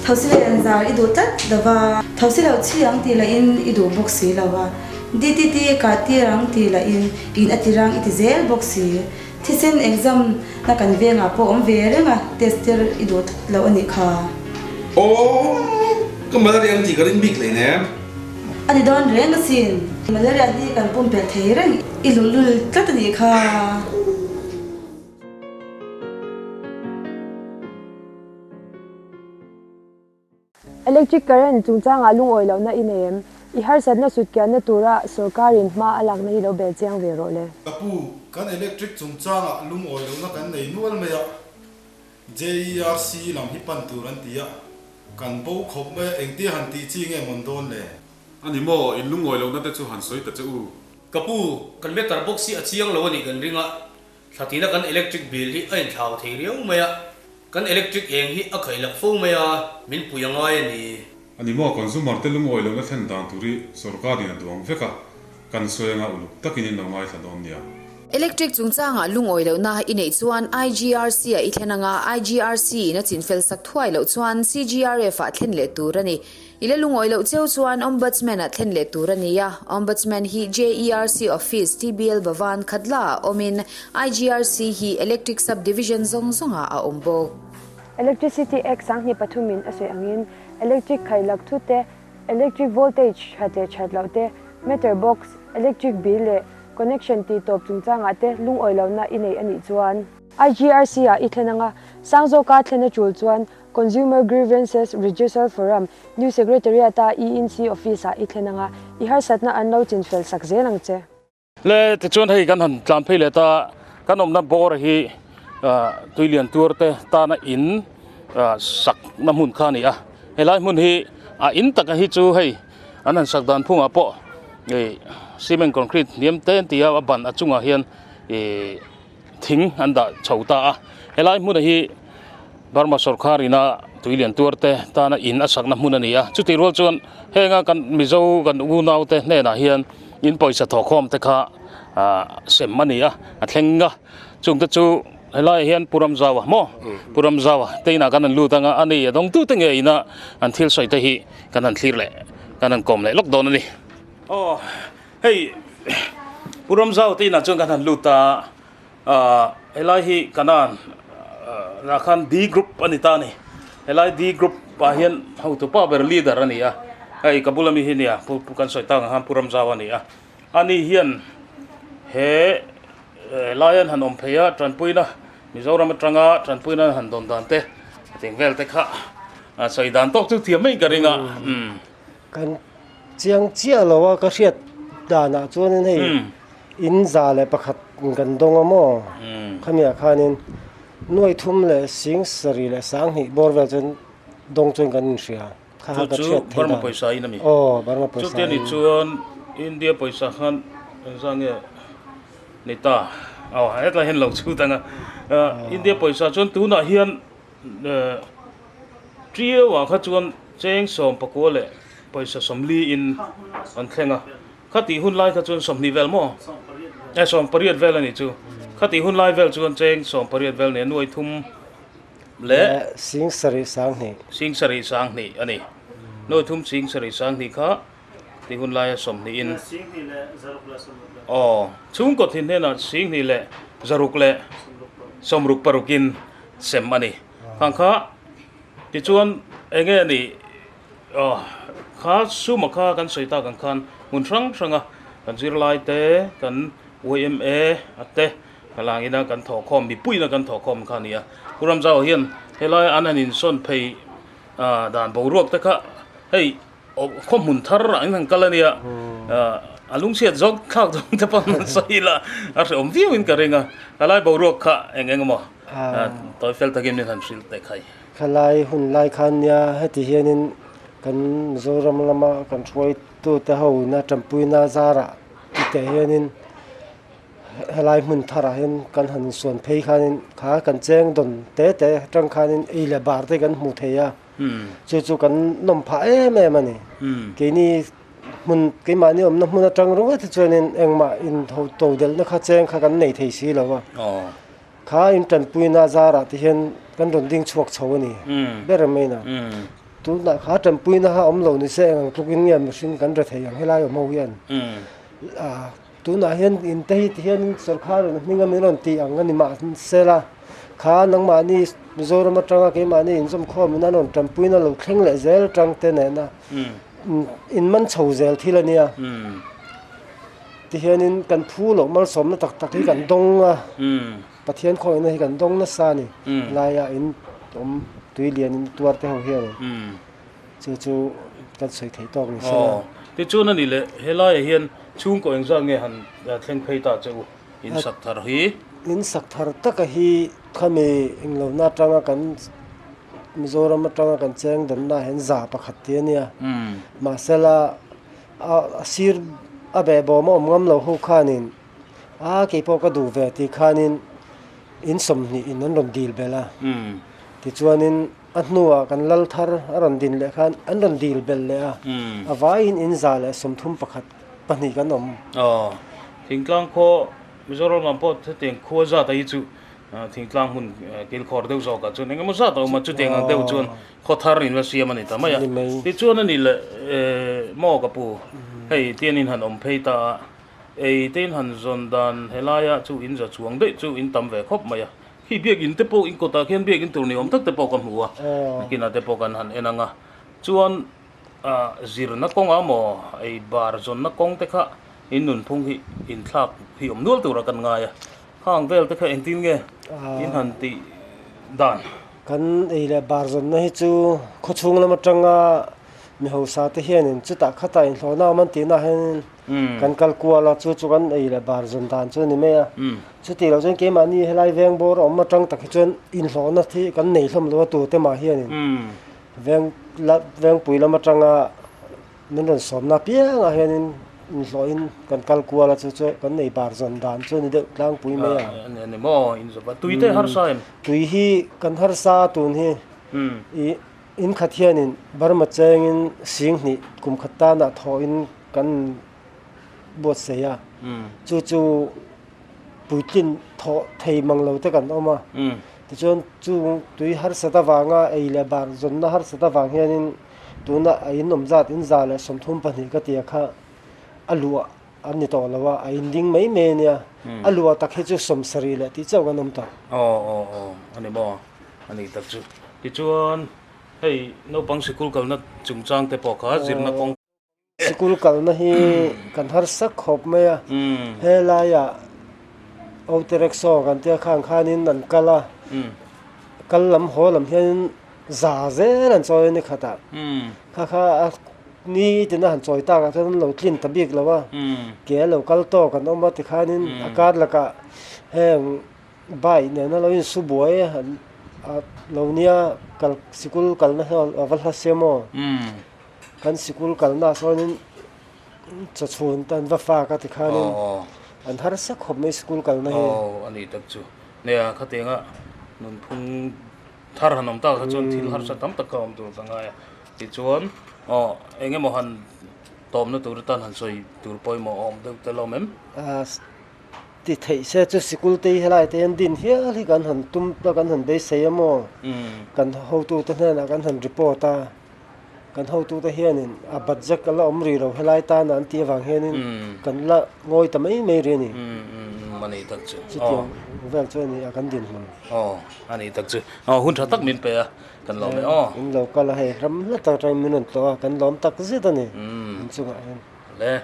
thosi leh an zar i duh tlat lo va, thosi loh chi ang tih lah in i duh bawk si lo va, DTT kah tir ang tih lah in in a ti rang i ti zel bawk si. Thisen exam na kan vengah pawh awm ve reng a, test tir i duh loh a nih kha. Aw, ka malaria an tih ka ring bik hleinem. A ni dawn reng asin. Malaria hi kan pumpelh thei reng, i luhlul tlat a nih kha. Electric current chungchangah lungawi lohna i nei em? I harsatna sutkianna tura sorkarin hma a lakna hi lo bel chiang ve rawh le. Ka pu, kan electric chungchangah lungawi lohna kan nei nual mai a, JERC lam hi pan tur an ti a, kan bo khawp mai a, engtia han tih chi nge mawn dawn le? A ni maw, in lungawi lohna te chu han sawi ta che u. Ka pu, kan meter box hi a chiang lo a nih kan ring a, thla tina kan electric bill hi a inthlau thei riau mai a, kan electric eng hi a khaih lak fo mai a, min pui a ngai a ni. A ni maw, consumer te lungawi lohna thlen dan tur hi sorkarin a duang vek a, kan sawi anga uluk takin in lo ngaithla dawn nia. Electric chungchangah lungawi lohna i neih chuan IGRC ah i thlen anga, IGRC in a chinfel sak thuai loh chuan CGRF ah thlen leh tur a ni. I la lungawi loh cheu chuan Ombudsman ah thlen leh tur a ni a, Ombudsman hi JERC Office, TBL Bhavan, Khatla ah awmin IGRC hi Electric Sub Division zawng zawngah a awm bawk. Electricity Act 2003 in a sawi angin electric khailak thu te, electric voltage that leh that loh te, meter box, electric bill leh connection tih tawp chungchangah te lungawi lohna i nei a nih chuan IGRC ah i thlen anga sang zawka thlen a tul chuan Consumer Grievances Redressal Forum, New Secretariat-a ENC Office-ah i thlen anga, i harsatna an lo chinfel sak zel ang che. Le tichuan hei kan han tlan phei leh ta, kan awmna bawr hi tuilian tuar te tana in sakna hmun kha a ni a, helai hmun hi a in taka hi chu hei an han sak dan phungah pawh ih cement concrete hniam te an ti a, a ban a chungah hian ih thing an dah chho ta a, helai hmuna hi Burma sawrkhar ina tuilian tuar te tana in a sakna hmun a ni a, chutih rual chuan henga kan Mizo kan unau te hnenah hian in pawisa thawhkhawm te kha ah sem a ni a, a thleng a, chung te chu helaiah hian Pu Ramzaua maw Pu Ramzaua te inah kan han lut anga a ni a dawngtute ngei ina an thil sawi te hi kan han thlir leh kan han kawm leh lawk dawn a ni. Aw. Hei Pu Ramzau te inah chuan kan han lut a, ah helai hi Kanan ah khan D group a ni ta a ni. Helai D group ah hian hotu pa ber leader a ni a, hei ka bula mi hi nia Pu kan sawi tak ang khan Pu Ramzau a ni a. Ani hian he helai an han awm phei a tanpuina Mizoram atanga tanpuina an han dawn dan te ting vel te kha sawi dan tawk chu thiam mai ka ring a. Kan chiang chiah lo a ka hriat danah chuanin hei in 101 kan dawng a maw khamiah khanin nuai thum leh sing sarih leh sanghnih bawr vel chuan dawng chuan kan inhria kha kha ka hriat theih dan Burma pawisa in a mi aw Burma pawisa chutia ni chuan India pawisa khan engzah nge ni ta aw hetlai hian lo chhut ang a India pawisa chuan tunah hian Ṭiauah kha chuan cheng 19 leh pawisa 40 in an thleng a, khatih hun lai kha chuan 20 vel maw? Eh 18 vel a nih chu. Khatih hun lai vel chuan cheng 18 vel nia nuai thum leh sing sarih sanghnih. Sing sarih sanghnih a ni. Nuai thum sing sarih sanghnih kha tih hun laia 20 in. Aw, chhungkaw thin hnenah 26 leh 6 leh 66 in sem a ni. Khang kha tichuan enge ni aw kha suma kha kan sawi tak ang khan hmun hrang hranga kan zirlai te kan yma a te kalangina kan thawhkhawm mipuiina kan thawhkhawm kha a ni a. Pu Ramzau hian helai an han insawn phei dan boruak te kha hei khaw hmun thar ah in han kal a nia a lungchhiat zawk thlak zawng te pawh an sawi ila a hrehawm viau in ka ring a helai boruak kha eng eng emaw tawi fel takin min han hrilh teh khai. Khalai hun lai khan nia heti hianin kan Mizoram lama kan hruaitute ho ina tanpuina zarah titeh hianin helai hmun tharah hian kan han insuan phei khanin kha kan cheng dawn te te atang khanin ei leh bar te kan hmu thei a. Chu chu kan nawm phah em em a ni. Keini hmun keimahni awmna hmun atang ringawt hi chuanin engmah in ho to delhna kha cheng kha kan nei thei si lo a. Kha in tanpuina zarah te hian kan rawn ding chhuak chho a ni ber mai na. Tunah kha tanpuina kha awm lo ni se eng ang tlukin nge mihring kan re thei ang helai awm ho hian. Tunah hian in te hi tihian sawrkhar rawn hming a min rawn tih ang a ni mah sela kha nangmahni Mizoram atanga keimahni inzawmkhawm in an rawn tanpuina lo thleng leh zel atang te nena in man chho zel thil a nia. Tihianin kan phu loh malsawmna tak tak hi kan dawng a, Pathian khawihna hi kan dawng nasa a ni. Laia in awm tui lian in tuar te ho hian chu chu kan sawi theih tawk ni sela. Tichuan a nih leh helaiah hian chhungkaw engzat nge han thleng phei ta che u in sak thar hi? In sak thar taka hi khami englohna atanga kan Mizoram atanga kan cheng danna hian za pakhat tih a nia. Mahsela a sir a behbawm a awm ngam lo ho khanin a keipawh ka duh ve tih khanin in 20 in an rawn dil belh a. Tichuanin a hnuah kan lal thar a rawn din leh khan an rawn dil belh leh a, a vaiin in 131 pahnih kan awm. Aw, thingtlang khaw Mizoram lam pawh hetiang khua zat a hi chu thingtlang hmun kilkhawr deuh zawkah chuan engemaw zat a awm a, chutiang ang deuh chuan khaw thar in la siam a ni ta mai a. Tichuan a nih leh maw ka pu, hei tian in han awm phei ta a, ei te in han zawn dan helaia chu in za chuang daih chu in tam ve khawp mai a. Khi biakinn te pawh in kawtah khian biakinn tur ni awm tak te pawh ka hmu a, nakinah te pawh kan han en ang a. Chuan zirna kawngah maw ei bar zawnna kawng te kha in nunphung hi inthlak hi awm nual tura kan ngai a. Khang vel te kha engtin nge in han tih dan? Kan ei leh bar zawnna hi chu khawchhung lam atanga mi hausa te hianin chutah khatah inhlawhna awm an tihna hianin kan kal kual a, chu chu kan ei leh bar zawn dan chu a ni mai a. Chuti loh chuan keimahni helai veng bawr a awm atang tak hi chuan inhlawhna hi kan nei hlawm lo a tu te mah hianin veng la vengpui lam atanga min rawn sawmna piangah hianin inhlawhin kan kal kual a, chu chu kan ei bar zawn dan chu a ni deuh tlangpui mai a. A ni maw inzawp a, tui te harsa em? Tui hi kan harsa a tun hi ih in khat hianin Burma chengin 2000 kum khat tanah thawhin kan buatsaih a, chu chu puitlin thawh thei mang lo te kan awm a, tichuan chung tui harsat avanga ei leh bar zawnna harsat avang hianin tuna a in awm zat in 132 ka tia kha a luah an ni tawh lo a, a in ding mai mai a nia, a luah tak hi chu 70 leh tih chauh kan awm tawh. Aw aw aw a ni maw a ni tak chu. Tichuan hei naupang sikul kalna chungchang te pawh kha zirna kawng. Sikul kalna hi kan harsa khawp mai a, helaiah auto rickshaw kan tia khang khanin an kal a, kal lam haw lam hianin za zel an chawi a ni khatah, kha kha a ni tina han chawi takah chuan an lo tlin ta bik lo a, ke a lo kal tawk an awm a tikhanin a kar lakah heng bike nena lo insu buai a lo nia kal sikul kalna hian a va hla sia maw. Kan sikul kalna ah sawnin chawchhun te an va fak a tikhanin an harsa khawp mai sikul kalna hi. Aw a ni tak chu. Nia khatianga nunphung thar han awm tak kha chuan thil harsa tam tak kha awm tur ka ngai a. Tichuan aw eng emaw han tawmna tur atan han sawi tur pawimawh a awm deuh tel awm em? Ti theih se chu sikul te hi helai te hian din hial hi kan han tum a kan han beisei a maw? Kan hotute hnenah kan han report a. Kan hotute hianin a budget a la awm rih lo helai tana an tih avang hianin kan la ngawi ta mai mai rih a ni. A ni tak chu. Chutiang vel chu a ni a kan dinhmun. Aw a ni tak chu. Aw hun tha tak min pe a kan lawm e aw. In lo kal a hei ram hla tak atangin min rawn tlawh a kan lawm tak zet a ni in chungah hian. Le.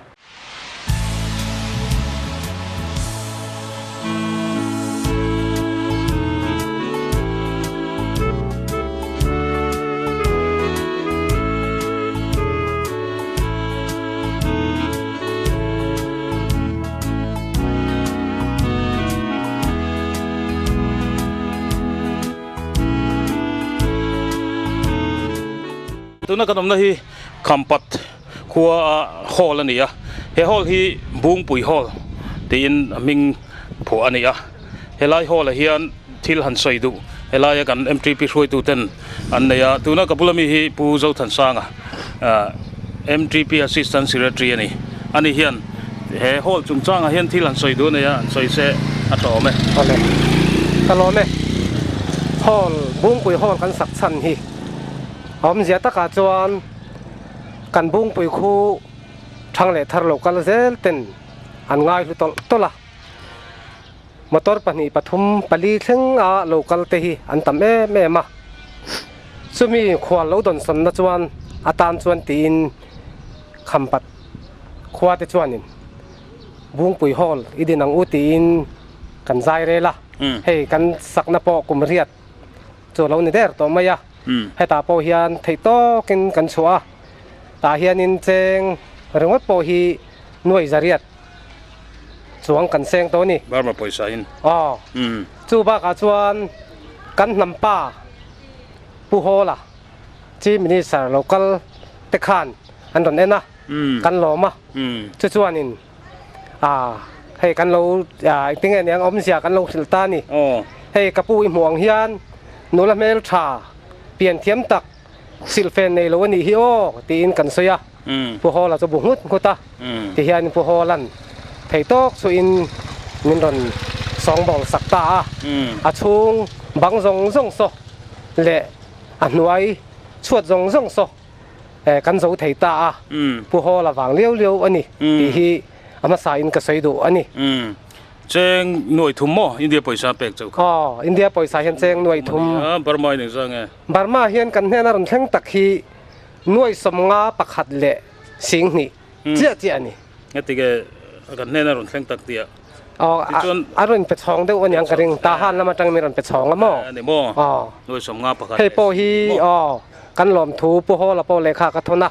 Tuna kan awmna hi Khampat khua a hall a ni a, he hall hi Bungpui hall tiin a hming phuah a ni a, helai hall ah hian thil han sawi duh helaia kan M_T_P hruaitu ten an nei a, tuna ka bula mi hi Pu Zothansanga ah M_T_P assistant secretary a ni, ani hian he hall chungchangah hian thil han sawi duh a nei a, an sawi se a tha awm e. Awle ka lawm e, hall Bungpui hall kan sak chhan hi a awmzia takah chuan. Kan bungpui khu thang leh thar lo kal zel ten an ngai hlu tawlh tawlh a, motor pahnih pathum pali thleng a lo kal te hi an tam em em a, chumi khual lo dawnsawnna chuan atan chuan tiin Khampat khua te chuanin Bungpui Hall i din ang u tiin kan zai rel a, hei kan sakna pawh kum riat chu lo ni der tawh mai a. Hetah pawh hian theih tawkin kan chhuah a, tah hianin cheng ringawt pawh hi nuai zariat chuang kan seng tawh a ni. Burma pawisa in. Aw. Chu bakah chuan kan hnam pa Pu Hawla Chief Minister lo kal te khan an rawn en a, kan lawm a. Chu chuanin ah hei kan lo engtin nge niang awmzia kan lo hrilh ta a ni. Hei ka pu i hmuh ang hian nula hmel tha pian thiam tak silhfen nei lo a nih hi aw tiin kan sawi a. Pu Hawla chu bu nghut nghut a, tihian Pu Hawla'n thei tawk chuhin min rawn sawngbawl sak ta a. A chhung bang zawng zawng saw leh a hnuai chhuat zawng zawng saw kan zo thei ta a, Pu Hawla vang liau liau a ni tih hi a hmasain ka sawi duh a ni. Cheng nuai thum maw India pawisa pek chauh kha? Aw, India pawisa hian cheng nuai thum. Burma in engzah nge? Burma hian kan hnena rawn thleng tak hi nuai sawmnga pakhat leh singhnih chiah chiah a ni. Heti ke kan hnena rawn thleng tak tih ah. Aw, a rawn pe chhawng deuh a niang ka ring. Tahan lam atang min rawn pe chhawng a maw? A ni maw? Aw. Nuai sawmnga pakhat Hei pawh hi aw, kan lawmthu Pu Hawla pawh lehkha ka thawn a.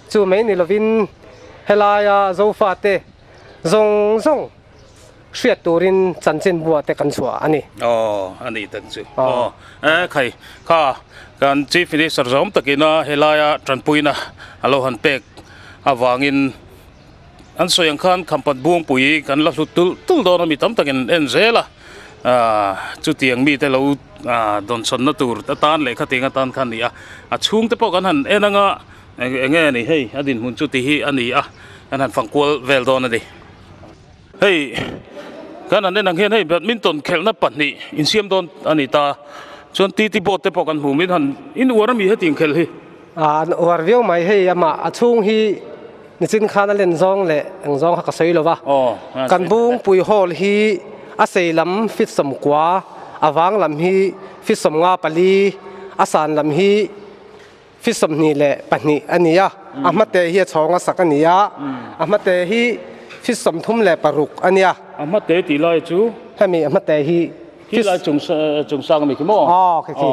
Chu mai ni lovin helaia Zofate zawng zawng hriat turin chanchin bua te kan chhuah a ni. Aw, a ni tak chu. Aw, e khai, kha kan Chief Minister zawm takina helaia tanpuina a lo han pek avangin an sawi ang khan Khampat Buangpui kan la hlut tulh tulh dawn a mi tam takin en zel a, chutiang mite lo dawnsawnna tur atan leh khatiang atan khan a ni a, a chhungte pawh kan han en anga eng nge a ni hei a dinhmun chu tih hi a ni a, kan han fangkual vel dawn a ni. Hei kan han en ang hian hei badminton khelhna pahnih insiam dawn a ni ta chuan TT board te pawh kan hmu min han in uar ami hetiang khelh hi. An uar viau mai hei amah a chhung hi nichin khan a len zawng leh eng zawng kha ka sawi lo va kan Bungpui hall hi a sei lam fit sawmkua a vang lam hi fit sawmnga pali a san lam hi Fi 22 a ni a, a hmate hi a chhawng a sak a ni a, a hmate hi fi 36 a nia. A hmate tih lai chu? Hemi a hmate hi. Khi lai chung chung sang ami khi maw? Aw khi khi.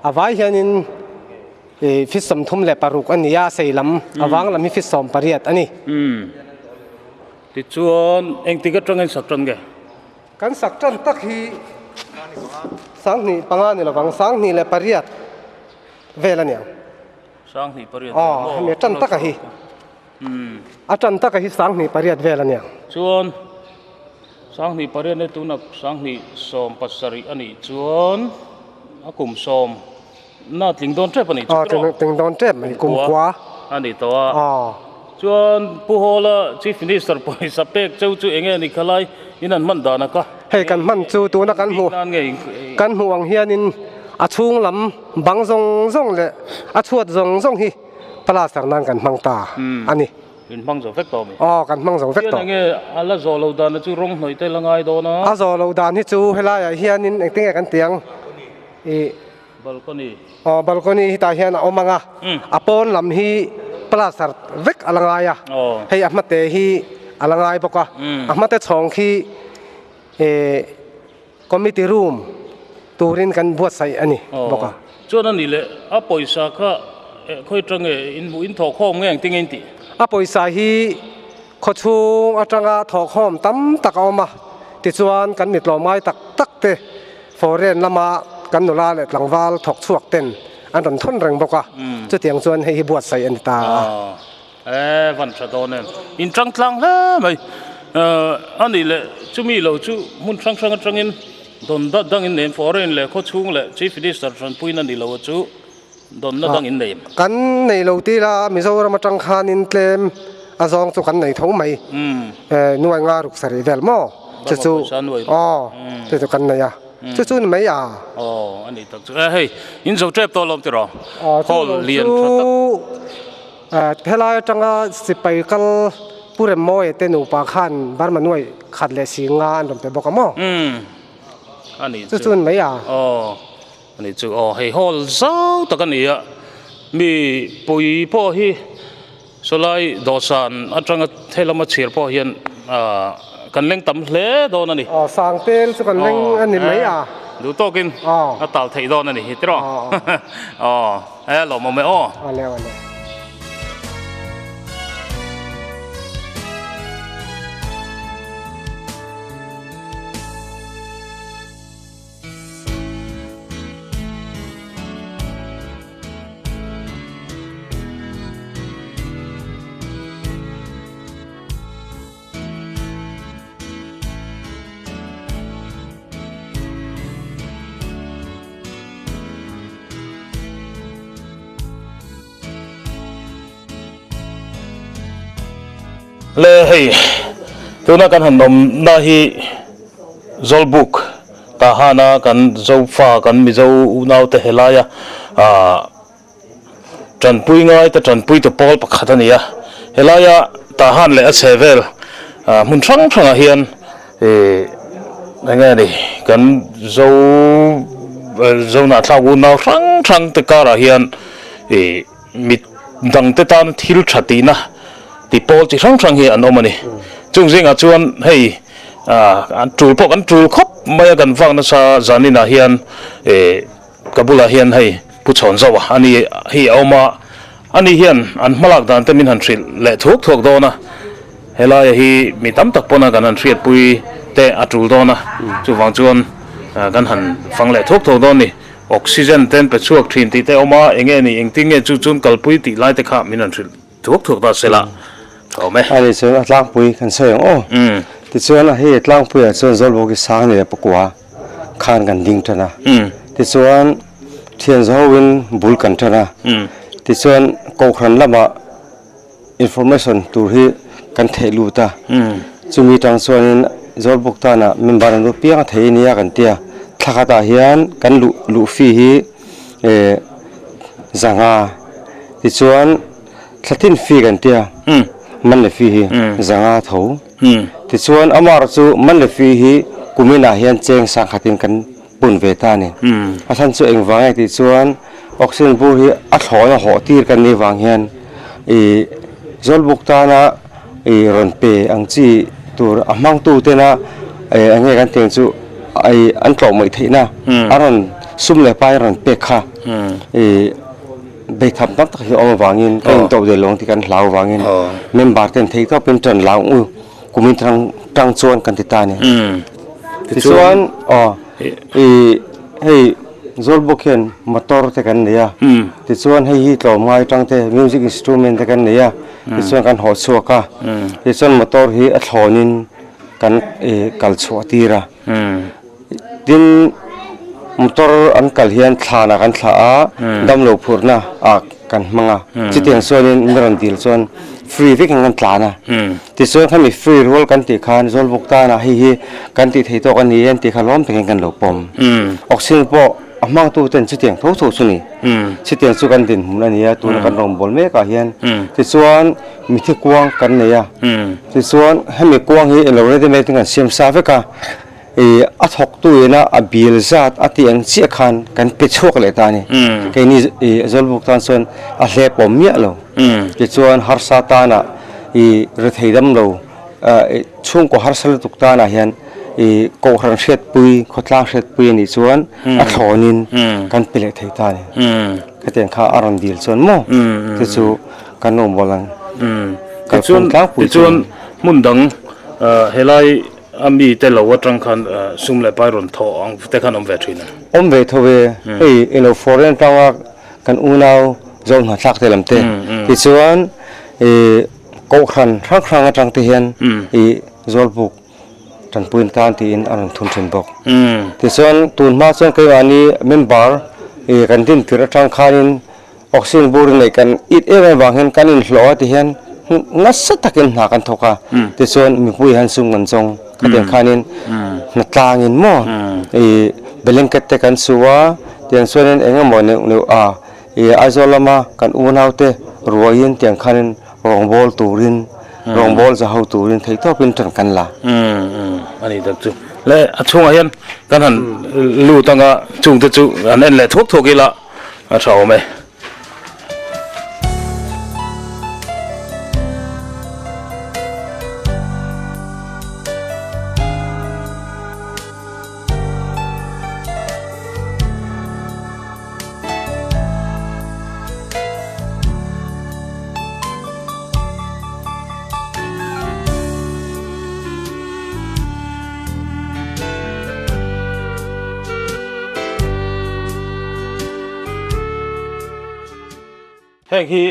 A vai hianin fi 36 a ni a, sei lam a vang lam hi fi 18 a ni. Tichuan engtik atangin sak tan nge? Kan sak tan tak hi 25 ni lovang, 28. Vel a niang. 28 vel maw? Hemi a tan taka hi. A tan taka hi 28 vel a niang. Chuan 28 ne tuna 27 a nih chuan a kum sawm na tling dawn tep a nih chu tiraw? Tling dawn tep mai kum kua. A ni tawh a. Chuan Pu Hawla Chief Minister pawisa pek cheu chu enge ni khalai in an hman dan a ka? Hei kan hman chu tuna kan hmuh kan hmuh ang hianin A chhung lam bang zawng zawng leh a chhuat zawng zawng hi plaster nan kan hmang ta a ni. In hmang zo vek tawh mi? Aw, kan hmang zo vek tawh. Hian enge a la zawh lo dan chu rawng hnawih te la ngai dawn a? A zawh lo dan hi chu helaiah hianin engtin nge kan ti ang? Ih. Balcony. Aw, balcony hi tah hian a awm ang a, a pawn lam hi plaster vek a la ngai a, hei a hmate hi a la ngai bawk a, a hmate chhawng khi ih. Committee room turin kan buatsaih a ni bawk a. Chuan a ni leh a pawisa kha khawi atang nge in hmuh in thawhkhawm nge engtin nge in tih? A pawisa hi khawchhung atanga thawhkhawm tam tak a awm a, tichuan kan mitlawm ngai tak tak te foreign lama kan nula leh tlangval thawk chhuak ten an rawn thawn reng bawk a, chutiang chuan hei hi buatsaih a ni ta a. E van tha dawn em. In tang tlang hle mai. A nih leh chumi lo chu hmun hrang hrang atangin dawn dat dangin nei foreign leh khawchhung leh Chief Minister hranpuina ni lo chu dawnna dangin nei em? Kan nei lo ti la Mizoram atang khanin tlem a zawng chu kan nei tho mai. Nuai nga ruk sarih vel maw? Chu chu aw chu chu kan nei a. Chu chu ni mai a. Aw a nih tak chu. E hei in zo tep tawh lawm tiraw? Hall lian tha tak. Helai atanga sipai kal Pu Remmawi te nupa khan Burma nuai khat leh si nga an rawn pe bawk a maw? Umm a nih chu. Chu chu ni mai a. Aw a nih chu aw hei hall zau tak a ni a mi pui pawh hi sawlai dawhsan atanga helama chhir pawh hian ah kan leng tam hle dawn a ni. Aw Sangtel chu kan leng a ni mai a. Duh tawkin a tal theih dawn a ni hi tiraw? Aw. E lawmawm e aw. Aw le aw le. Le hei tuna kan han awmna hi Zawlbuk Tahana kan Zofa kan Mizo unaute helaia ah Tanpui ngai te tanpui tu pawl pakhat a ni a, helaia Tahan leh a chhe vel hmun hrang hrangah hian ih eng nge ni kan Zo Zohnahthlak unau hrang hrang te karah hian ih mit dang te tan thil tha tihna ti pawl chi hrang hrang hi an awm a ni. Chung zingah chuan hei ah an tul pawh kan tul khawp mai a kan vak nasa zaninah hian ih Ka bulah hian hei Pu Chhawn Zoa a ni hi a awm a, ani hian an hmalak dan te min han hrilh leh thuak thuak dawn a, helaia hi mi tam tak pawna kan han hriatpui te a tul dawn a, chuvang chuan kan han fang leh thuak thuak dawn a ni. Oxygen te an pe chhuak thin tih te a awm a, enge ni engtin nge chu chuan kalpui tih lai te kha min han hrilh thuak thuak ta se la tha awm e. Ani chuan a tlangpui kan sawi ang aw. Tichuan hei tlangpuiah chuan Zawlbawki sang leh pakua khan kan ding tan a, tichuan thian zahoin bul kan tan a, tichuan kohhran lamah information tur hi kan theih lut a, chumi tang chuanin Zawlbuk tana member an lut piang a thei ania kan tia, thla khatah hian kan luh luh fee hi eh zanga tichuan thla tin fee kan tia man leh fee hi zanga tho. Tichuan Amar chu Manlefi hi kuminah hian cheng sangkhatin kan pun ve ta a ni. A chhan chu engvang nge tih chuan oxygen bur hi a thlawn a hawh tir kan nih vang hian ih Zawlbuk tana ih rawn pe ang chi tur a hmangtu tena ih eng nge kan tih ang chu ih an tlawh mawih theihna a rawn sum leh pai a rawn pek kha ih Beitham tam tak hi awm avangin ka intawh ve lo ang tih kan hlau avangin member ten theih tawpin tan lau u kumin tang tang chuan kan ti ta a ni. Tichuan aw ih hei Zawlbuk hian motor te kan nei a, tichuan hei hi tlawmngai tang te music instrument te kan nei a, tichuan kan haw chhuak a, tichuan motor hi a thlawnin kan ih kal chhuah tir a. Tin, motor an kal hian thlanah kan thlah a, damlo phurhna ah kan hmang a. Chutiang chuanin mi rawn dil chuan free vekin kan tlan a. Tichuan khami free rual kan tih khan Zawlbuk tanah hei hi kan tih thei tawk a ni e an tih kha lawm takin kan lo pawm. Oxygen pawh a hmangtu ten chutiang tho tho chu ni. Chutiang chu kan dinhmun a ni a, tuna kan rawngbâwl mêkah hian. Tichuan mithi kuang kan nei a, tichuan hemi kuang hi eng lo ready made in kan siam sa vek a. Ih a thawktu ina a bil zat a tih ang chiah khan kan pe chhuak leh ta a ni. Keini ih Zawlbuk tan chuan a hlep awm miah lo. Tichuan harsa tana ih rethei dam lo ih chhungkaw harsa lutuk tanah hian ih kohhran hriatpui khawtlang hriatpui a nih chuan a thlawnin kan pe leh thei ta a ni. Khatiang kha a rawn dil chuan maw te chu kan awm bawl ang. Tichuan tichuan hmun dang helai A mi te lo atang khan sum leh pai rawn thawh ang te khan awm ve thin a. Awm ve tho e, hei ilo foreign atanga kan unau zo hnahthlak te lam te tichuan ih kohhran hrang hrang atang te hian ih Zawlbuk tanpuiin tan tiin a rawn thun thin bawk. Tichuan tun hma chuan keimahni member ih kan din tirh atang khanin Oxygen bur neih kan it em em vang hian kan inhlawh a ti hian nasa takin hna kan thawk a, tichuan mipui hian sum kan zawng khatiang khanin hna tlangin maw ih blanket te kan su a, tiang chuanin eng emaw neuh neuh a ih Aizawl lama kan unau te ruaiin tiang khanin rawngbâwl turin rawngbâwl za ho turin theihtawpin ṭan kan la. A ni tak chu le a chhungah hian kan han lut anga chungte chu an en leh thuak thuak ila. A tha awm e. Heng hi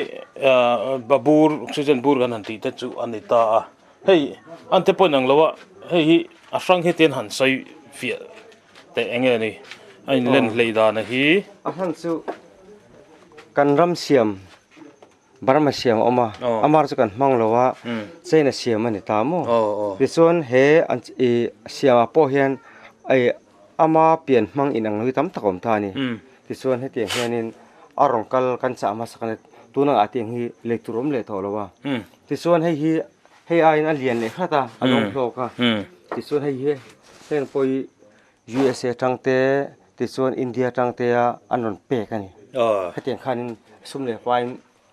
bur oxygen bur kan han tih te chu a ni ta a, hei an te pawh inang lo a, hei hi a hrang hi te an han sawi fiah teh eng nge ni a inlen hlei dan a hi. A hman chu kan ram siam. Burma siam a awm a, amar chu kan hmang lo a, China siam a ni ta maw? Tichuan he an ih siamah pawh hian ih ama pian hmang inang lo hi tam tak a awm ta a ni. Tichuan hetiang hianin a rawn kal kan chah hmasak a ni, tunah ah tiang hi lei tur awm leh tawh lo a. Tichuan hei hi hei aiin a lian leh hrat a, a lawng hlawk a. Tichuan hei hi heng pawh hi USA tang te tichuan India tang te a an rawn pek a ni. Hetiang khanin sum leh paiin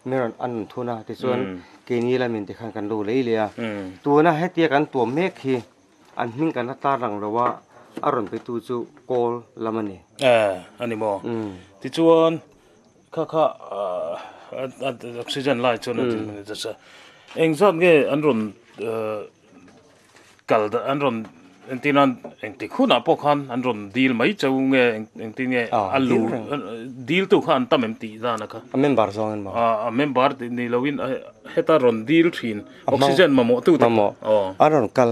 mi rawn an rawn thun a, tichuan keini lamin tikhan kan lo lei leh a. Tuna hetia kan tuam mek hi an hming kan la tar lang lo a, a rawn petu chu kawl lam a ni. A ni maw? Tichuan kha kha oxygen lai chuan a din a ni ta sa. Engzat nge an rawn Kal an rawn entir nan engtik hunah pawh khan an rawn dil mai cheu nge engtin nge a lu dil tu kha an tam em tih dan a kha. A member zawng in maw? A member tih ni loin heta rawn dil thin oxygen mamawh tu te. Mamawh an rawn kal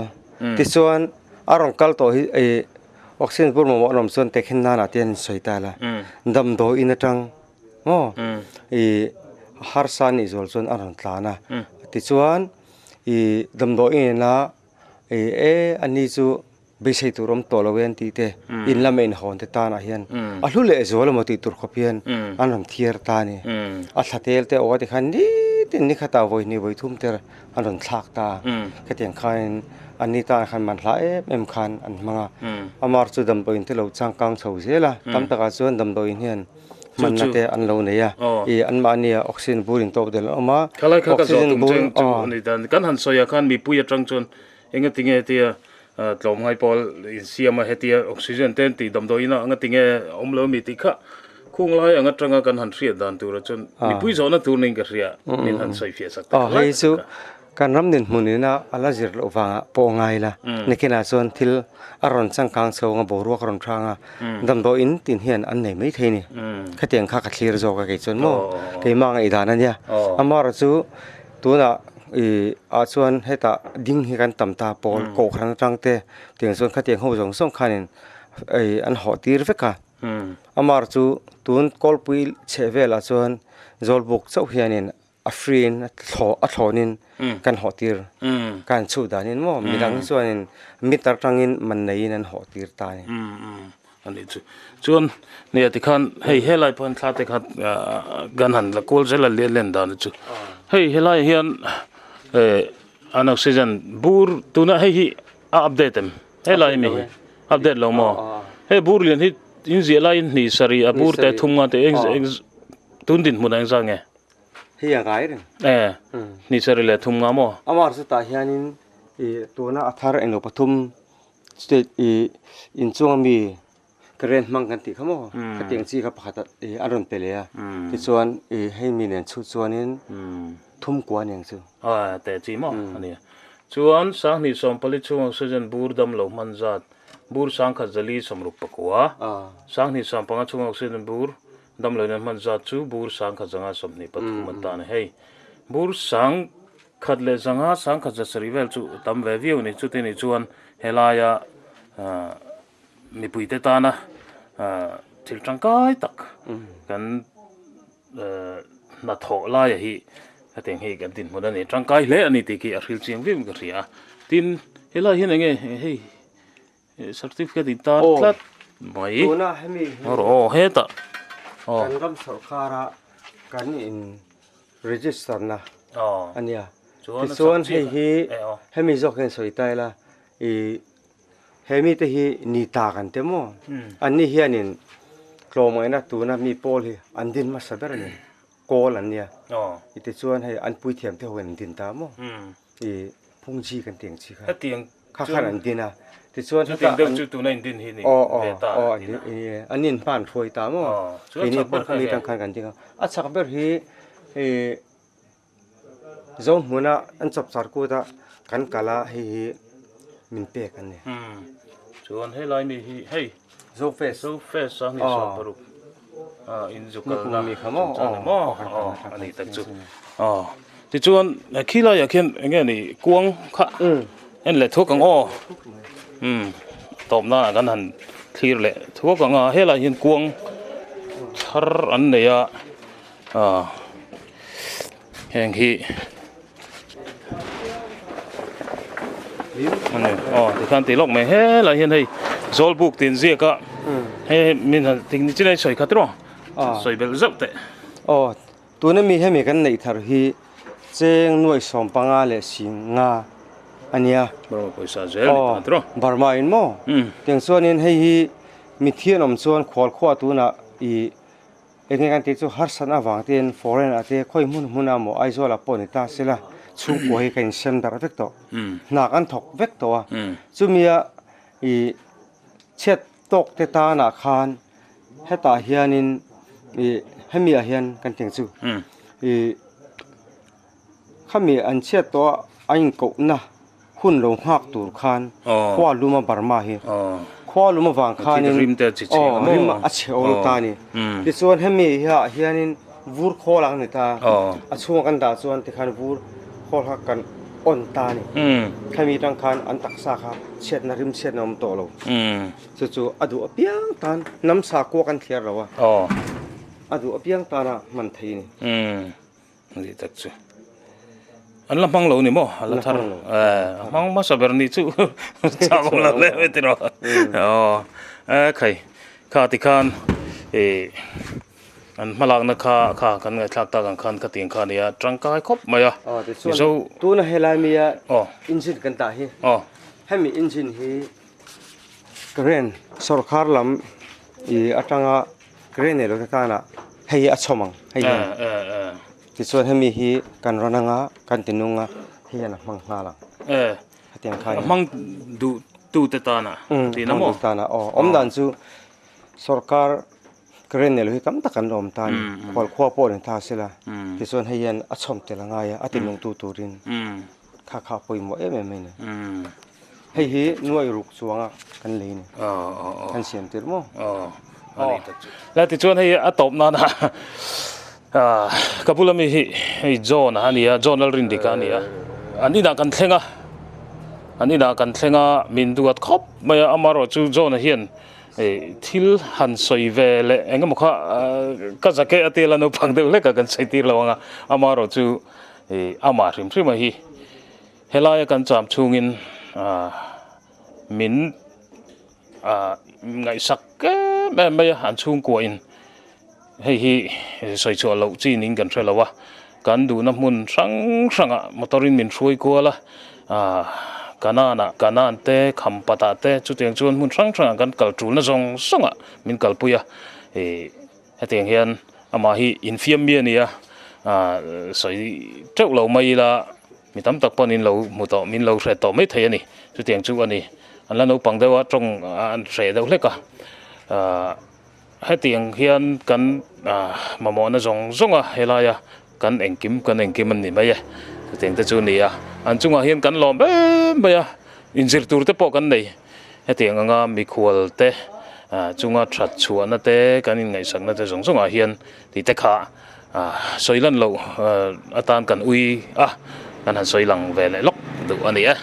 tichuan a rawn kal tawh hi ih oxygen bur mamawh an awm chuan tehkhin nan ah te hian sawi ta la damdawi in atang maw ih harsa nih zual chuan a rawn tlan a tichuan. Ih damdawi ina ih e ani chu beisei tur awm tawh lo e an tih te in lama inhawn te tanah hian a hlu leh zual emaw tih tur khawp hian an rawn thiar ta a ni. A thla tel te aw a ti khan nitin ni khatah vawi hnih vawi thum te an rawn thlak ta a, khatiang khanin ani tanah khan man hla em em khan an hmang a, amar chu damdawiin te lo changkang chho zel a, tam takah chuan damdawiin hian hmanna te an lo nei a, ih anmahni ah oxygen bur in tawp del an awm a, Khalai kha ka zawh tum cheng chu a ni dan, kan han sawi ah khan mipui atang chuan engatinge hetia tlawmngai pawl insiam a hetia oxygen te an tih damdawiin ah engatinge awm lo ami tih kha khung lai ang atanga kan han hriat dan tur ah chuan mipui zawhna tur niin ka hria min han sawi fiah sak ta khalai chu. Kan ram dinhmun ina a la zir loh vangah pawh ngai la, nikinah chuan thil a rawn changkang chho anga boruak a rawn hrang a, damdawi in tin hian an nei mai thei a ni. Khatiang kha ka thlir zawk a kei chuan maw keimah ngaihdan a nia. Amaherawh chu tunah ih ah chuan hetah ding hi kan tam ta pawl kohhran atang te tiang chuan khatiang ho zawng zawng khanin ih an hawh tir vek a. Amaherawh chu tun kawlpui chheh velah chuan Zawlbuk chauh hianin a free in a thlaw a thlawnin kan hawh tir kan chhuh danin maw midang hi chuanin meter tangin man neiin an hawh tir ta a ni. A nih chu. Chuan nia tikhan hei helai pawh hian thla te kha kan han la kual zel a len len dan chu. Hei helai hian an oxygen bur tuna hei hi a update em? Helai mi hi update lo maw? Hei bur lian hi in ziah laiin hnih sarih a bur te thum nga te eng tun dinhmunah engzah nge? Hei a ngai reng. E, ni sarih leh thum nga maw? Amah chutah hianin ih tuna a thar englo pathum state ih inchunga mi current hmang kan tih kha maw? Khatiang chi kha pakhat ih an rawn pe leh a. Tichuan ih hei mi nen chhut chuanin thum kua aniang chu. A teh chi maw a ni. Chuan Sanghnih sawmpali chhunga oxygen bur dam lo hman zat bur sangkhat zali sawmruk pakua, Sanghnih sawmpanga chhunga oxygen bur Damloin an hman zat chu bur sangkhat zanga 23 an tan a hei. Bur sangkhat leh zanga sangkhat za sarih vel chu tam ve viau a ni. Chuti nih chuan helaia mipuite tana thil tangkai tak kan hnathawh laia hi hetiang hi kan dinhmun a ni. Tangkai hle a ni tih khi a hril chiang viau in ka hria a. Tin, helai hian enge hei. Certificate in tar tlat mai. Tuna hemi hi aw hetah aw kan ram sorkara kan in register na ania tichuan hei hi hemi zawk hian sawi ta ila ih hemi te hi ni ta kan ti maw anni hianin tlawmngaihna tuna mi pawl hi an din hmasa ber a ni kawl an nia tichuan hei an puithiam te ho in an din ta maw ih phungji kan tih ang chi kha. Kha khan an din a, tichuan heta an chu tuna in din hi ni ve ta aw an in hma an hruai ta maw keini pawh khami atang khan kan ding a, a chak ber hi ih Zohmuna an chawp char kut a kan kal a hei hi min pek an ni. Chuan helai mi hi hei Zofest Zofest a ni 16 in zu kalna mi kha maw aw a ni tak chu aw tichuan khilaiah khian eng nge ni kuang kha en leh thuak ang aw um tawp nana kan han thlir leh thuak ang a helaiah hian kuang thar an nei a ah. Heng hi ani aw tikhan tih lawk mai helai hian hei zawlbuk tih an ziak a hei min han ting ni chin a sawi khat rawh sawi belh zauh teh. Aw tuna mi hemi kan neih thar hi cheng nuaih 15 leh 10,000 a nia. Burma pawisa zel ni ta tiraw. Burma in maw tiang chuanin hei hi mithian awm chuan khualkhuah tunah ih Enge kan tih chu harsatna avang te foreign ah te khawi hmun hmun ah maw Aizawl ah pawh ni ta sela chhungkua hi ka insem darh vek tawh hna kan thawk vek tawh a chumi a ih chhiat tawk te tan ah khan hetah hianin ih hemi ah hian kan tih ang chu ih khami an chhiat tawh a a inkohna hun lo nghak tur khan khua lum a Burma hi khua lum avang khanin aw rim a chhe awl ta a ni tichuan hemi ah hianin vur khawl ang ni ta a chhunga kan dah chuan tikhan vur khawl kha kan on ta a ni khami atang khan an taksa kha chhiatna rim chhiatna awm tawh lo chu chu a duh apiang tan hnam sakhua kan thliar lo a a duh apiang tana hman thei a ni. Ni tak chu an la hmang lo ni maw a la thar a hmang hmasa ber ni chu chak awm lo hle mai tiraw aw e khai kha tikhan ih an hmalakna kha kha kan ngaihthlak tak ang khan ka tih ang kha a nia tangkai khawp mai a mizo tuna helai mia engine kan tah hi hemi engine hi current sorkar lam ih atanga Crane nei lo te tanah hei hi a chhawm ang hei hian tichuan hemi hi kan rawn anga kan ti nung a hei hian a hmang nghal ang hetiang kha a hmang duh tu te tanah tihna maw tanah aw awm dan chu sorkar crane nei lo hi tam tak an awm ta a ni khual khua pawh ni ta sela tichuan hei hian a chhawm tel a ngai a a ti nung tu turin kha kha a pawimawh em em mai a ni hei hi nuai ruk chuanga kan lei a ni kan siam tir maw la tichuan hei a tawp nana ka bula mi hi hei John a ni a John Lalrindika a ni a an inah kan thleng a an inah kan thleng a min duat khawp mai a amaherawhchu John a hian Thil han sawi ve leh eng emaw kha ka zake a tel a naupang deuh hlek a kan sawi tir lo ang a, amaherawh chu amah hrim hrim a hi helaia kan cham chhungin min ngaihsak em em mai a, an chhungkuahin hei hi sawi chhuah loh chi niin kan hre lo a, kan duhna hmun hrang hrangah motor in min hruai kual a, aah Kanan ah Kanan te Khampat ah te chutiang chuan hmun hrang hrangah kan kal tulna zawng zawngah min kalpui a, ih hetiang hian amah hi infiam mi a ni a, aah sawi teuh lo mai ila mi tam tak pawhin lo hmu tawh min lo hre tawh maithei a ni, chutiang chu a ni, an la naupang deuh a tawng an hreh deuh hlek a, aah. Hetiang hian kan mamawhna zawng zawng a helaia kan engkim kan engkim an ni mai e chutiang te chu a ni a an chungah hian kan lawm em mai a inzir tur te pawh kan nei hetiang anga mikhual te chunga that chhuahna te kan inngaihsakna te zawng zawngah hian tih te kha sawi lan loh atan kan ui a kan han sawi lang ve leh lawk duh a ni e.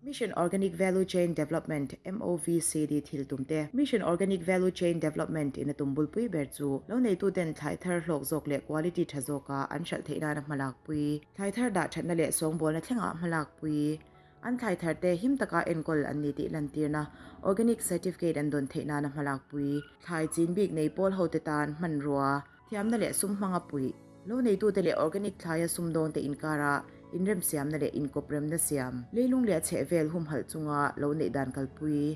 Mission Organic Value Chain Development, MOVCD, thil tum te. Mission Organic Value Chain Development in a tum bulpui ber chu lo neituten thlai thar hlawk zawk leh quality tha zawka an hralh theih nana hmalakpui, thlai thar dah thatna leh sawngbawlna thlengah hmalakpui, an thlai thar te him taka enkawl an ni tih lantirna Organic Certificate an dawn theih nana hmalakpui, thlai chin bik nei pawl hote tan hmanrua, Thiamna leh sum hmanga puih, lo neitute leh organic thlaia sumdawngte inkara inremsiamna leh inkawpremna siam, leilung leh a chhehvel humhalh chunga lo neih dan kalpui,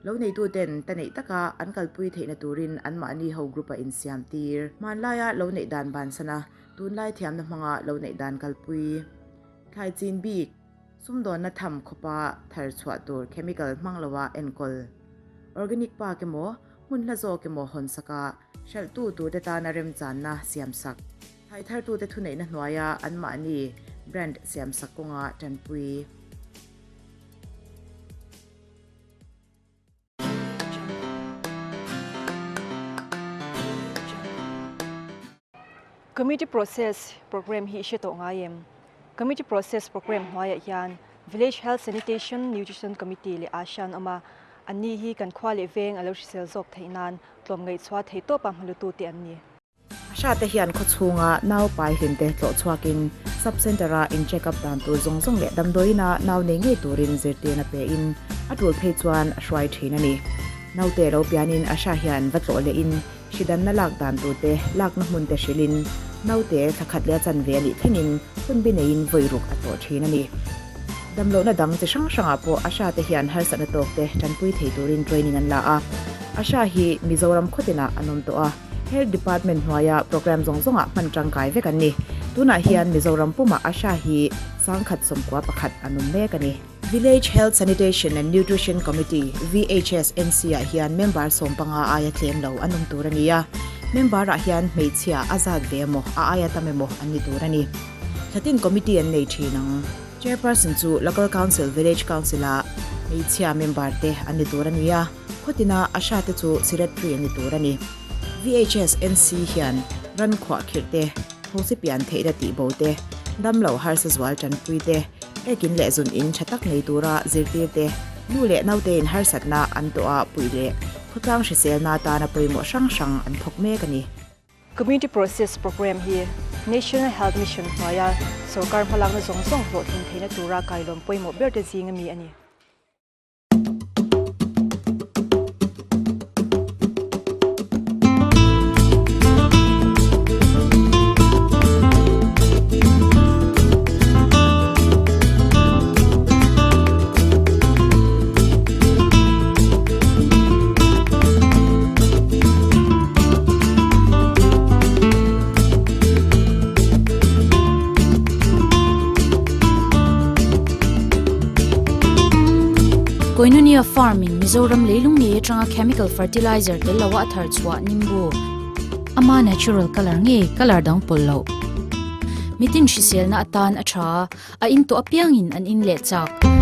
lo neituten ta neih taka an kalpui theihna turin anmahni ho group-a insiam tir, hmanlaia lo neih dan bansana tunlai thiamna hmanga lo neih dan kalpui, thlai chin bik, sumdawnna tham khawpa thar chhuah tur chemical hmang loa enkawl, organic park emaw hmun hla zawk emaw hawnsak a, Hralhtu turte tana remchanna siamsak, thaithartute thuneihna hnuaia anmahni brand siamsak kawnga tanpui. Community Process Programme hi i hre tawh ngai em? Community Process Programme hnuaiah hian Village Health Sanitation Nutrition Committee leh ASHA an awm a, anni hi kan khua leh veng a lo hrisel zawk theih nan tlawmngaih chhuah thei tawpa hmalutute an ni. Asha te hian khawchhunga nau pai hlimte tlawh chhuakin Sub Centre-a in check up dan tur zawng zawng leh damdawiina nau nei ngei turin zirtirna pein a tul phei chuan a hruai thin a ni. Naute lo pianin Asha hian va tlawh lehin hridanna lak dan turte lakna hmunte hrilhin naute thla khat leh a chanve a nih thlengin hun bi neiin vawi ruk a tlawh thin a ni. Damlohna dang chi hrang hrangah pawh Asha te hian harsatna tawkte tanpui thei turin training an la a. Asha hi Mizoram khawtinah an awm tawh a, Health Department hnuaia programme zawng zawngah hman tangkai vek an ni. Tunah hian Mizoram pumah Asha hi 1141 an awm mek a ni. Village Health Sanitation and Nutrition Committee, VHSNC, ah hian member 15 aia tlem lo an awm tur a ni a. Member ah hian hmeichhia a zat ve emaw, a aia tam emaw an ni tur a ni. Thlatin committee an nei thin ang. Chairperson chu Local Council, Village Council ah hmeichhia member te an ni tur a ni a, khawtina ASHA te chu Secretary an ni tur a ni. VHSNC hian ran khuah khirh te, thosi pian theihna tihbo te, damlo harsa zual tanpui te, Ekin leh zun in tha tak nei tura zirtir te, nu leh naute in harsatna an tawh a puih leh khawtlang hriselna atana pawimawh hrang hrang an thawk mek a ni. Community Process Programme hi National Health Mission hnuaia sorkar hmalakna zawng zawng hlawhtlin theihna tura kailawm pawimawh berte zing a mi a ni. Koinonia Farm in Mizoram leilung ngei atanga chemical fertilizer tel loa a thar chhuah nimbu ama natural colour nge colour dang pawlh loh mitin hriselna atan a tha a in tawh apiangin an in leh chak.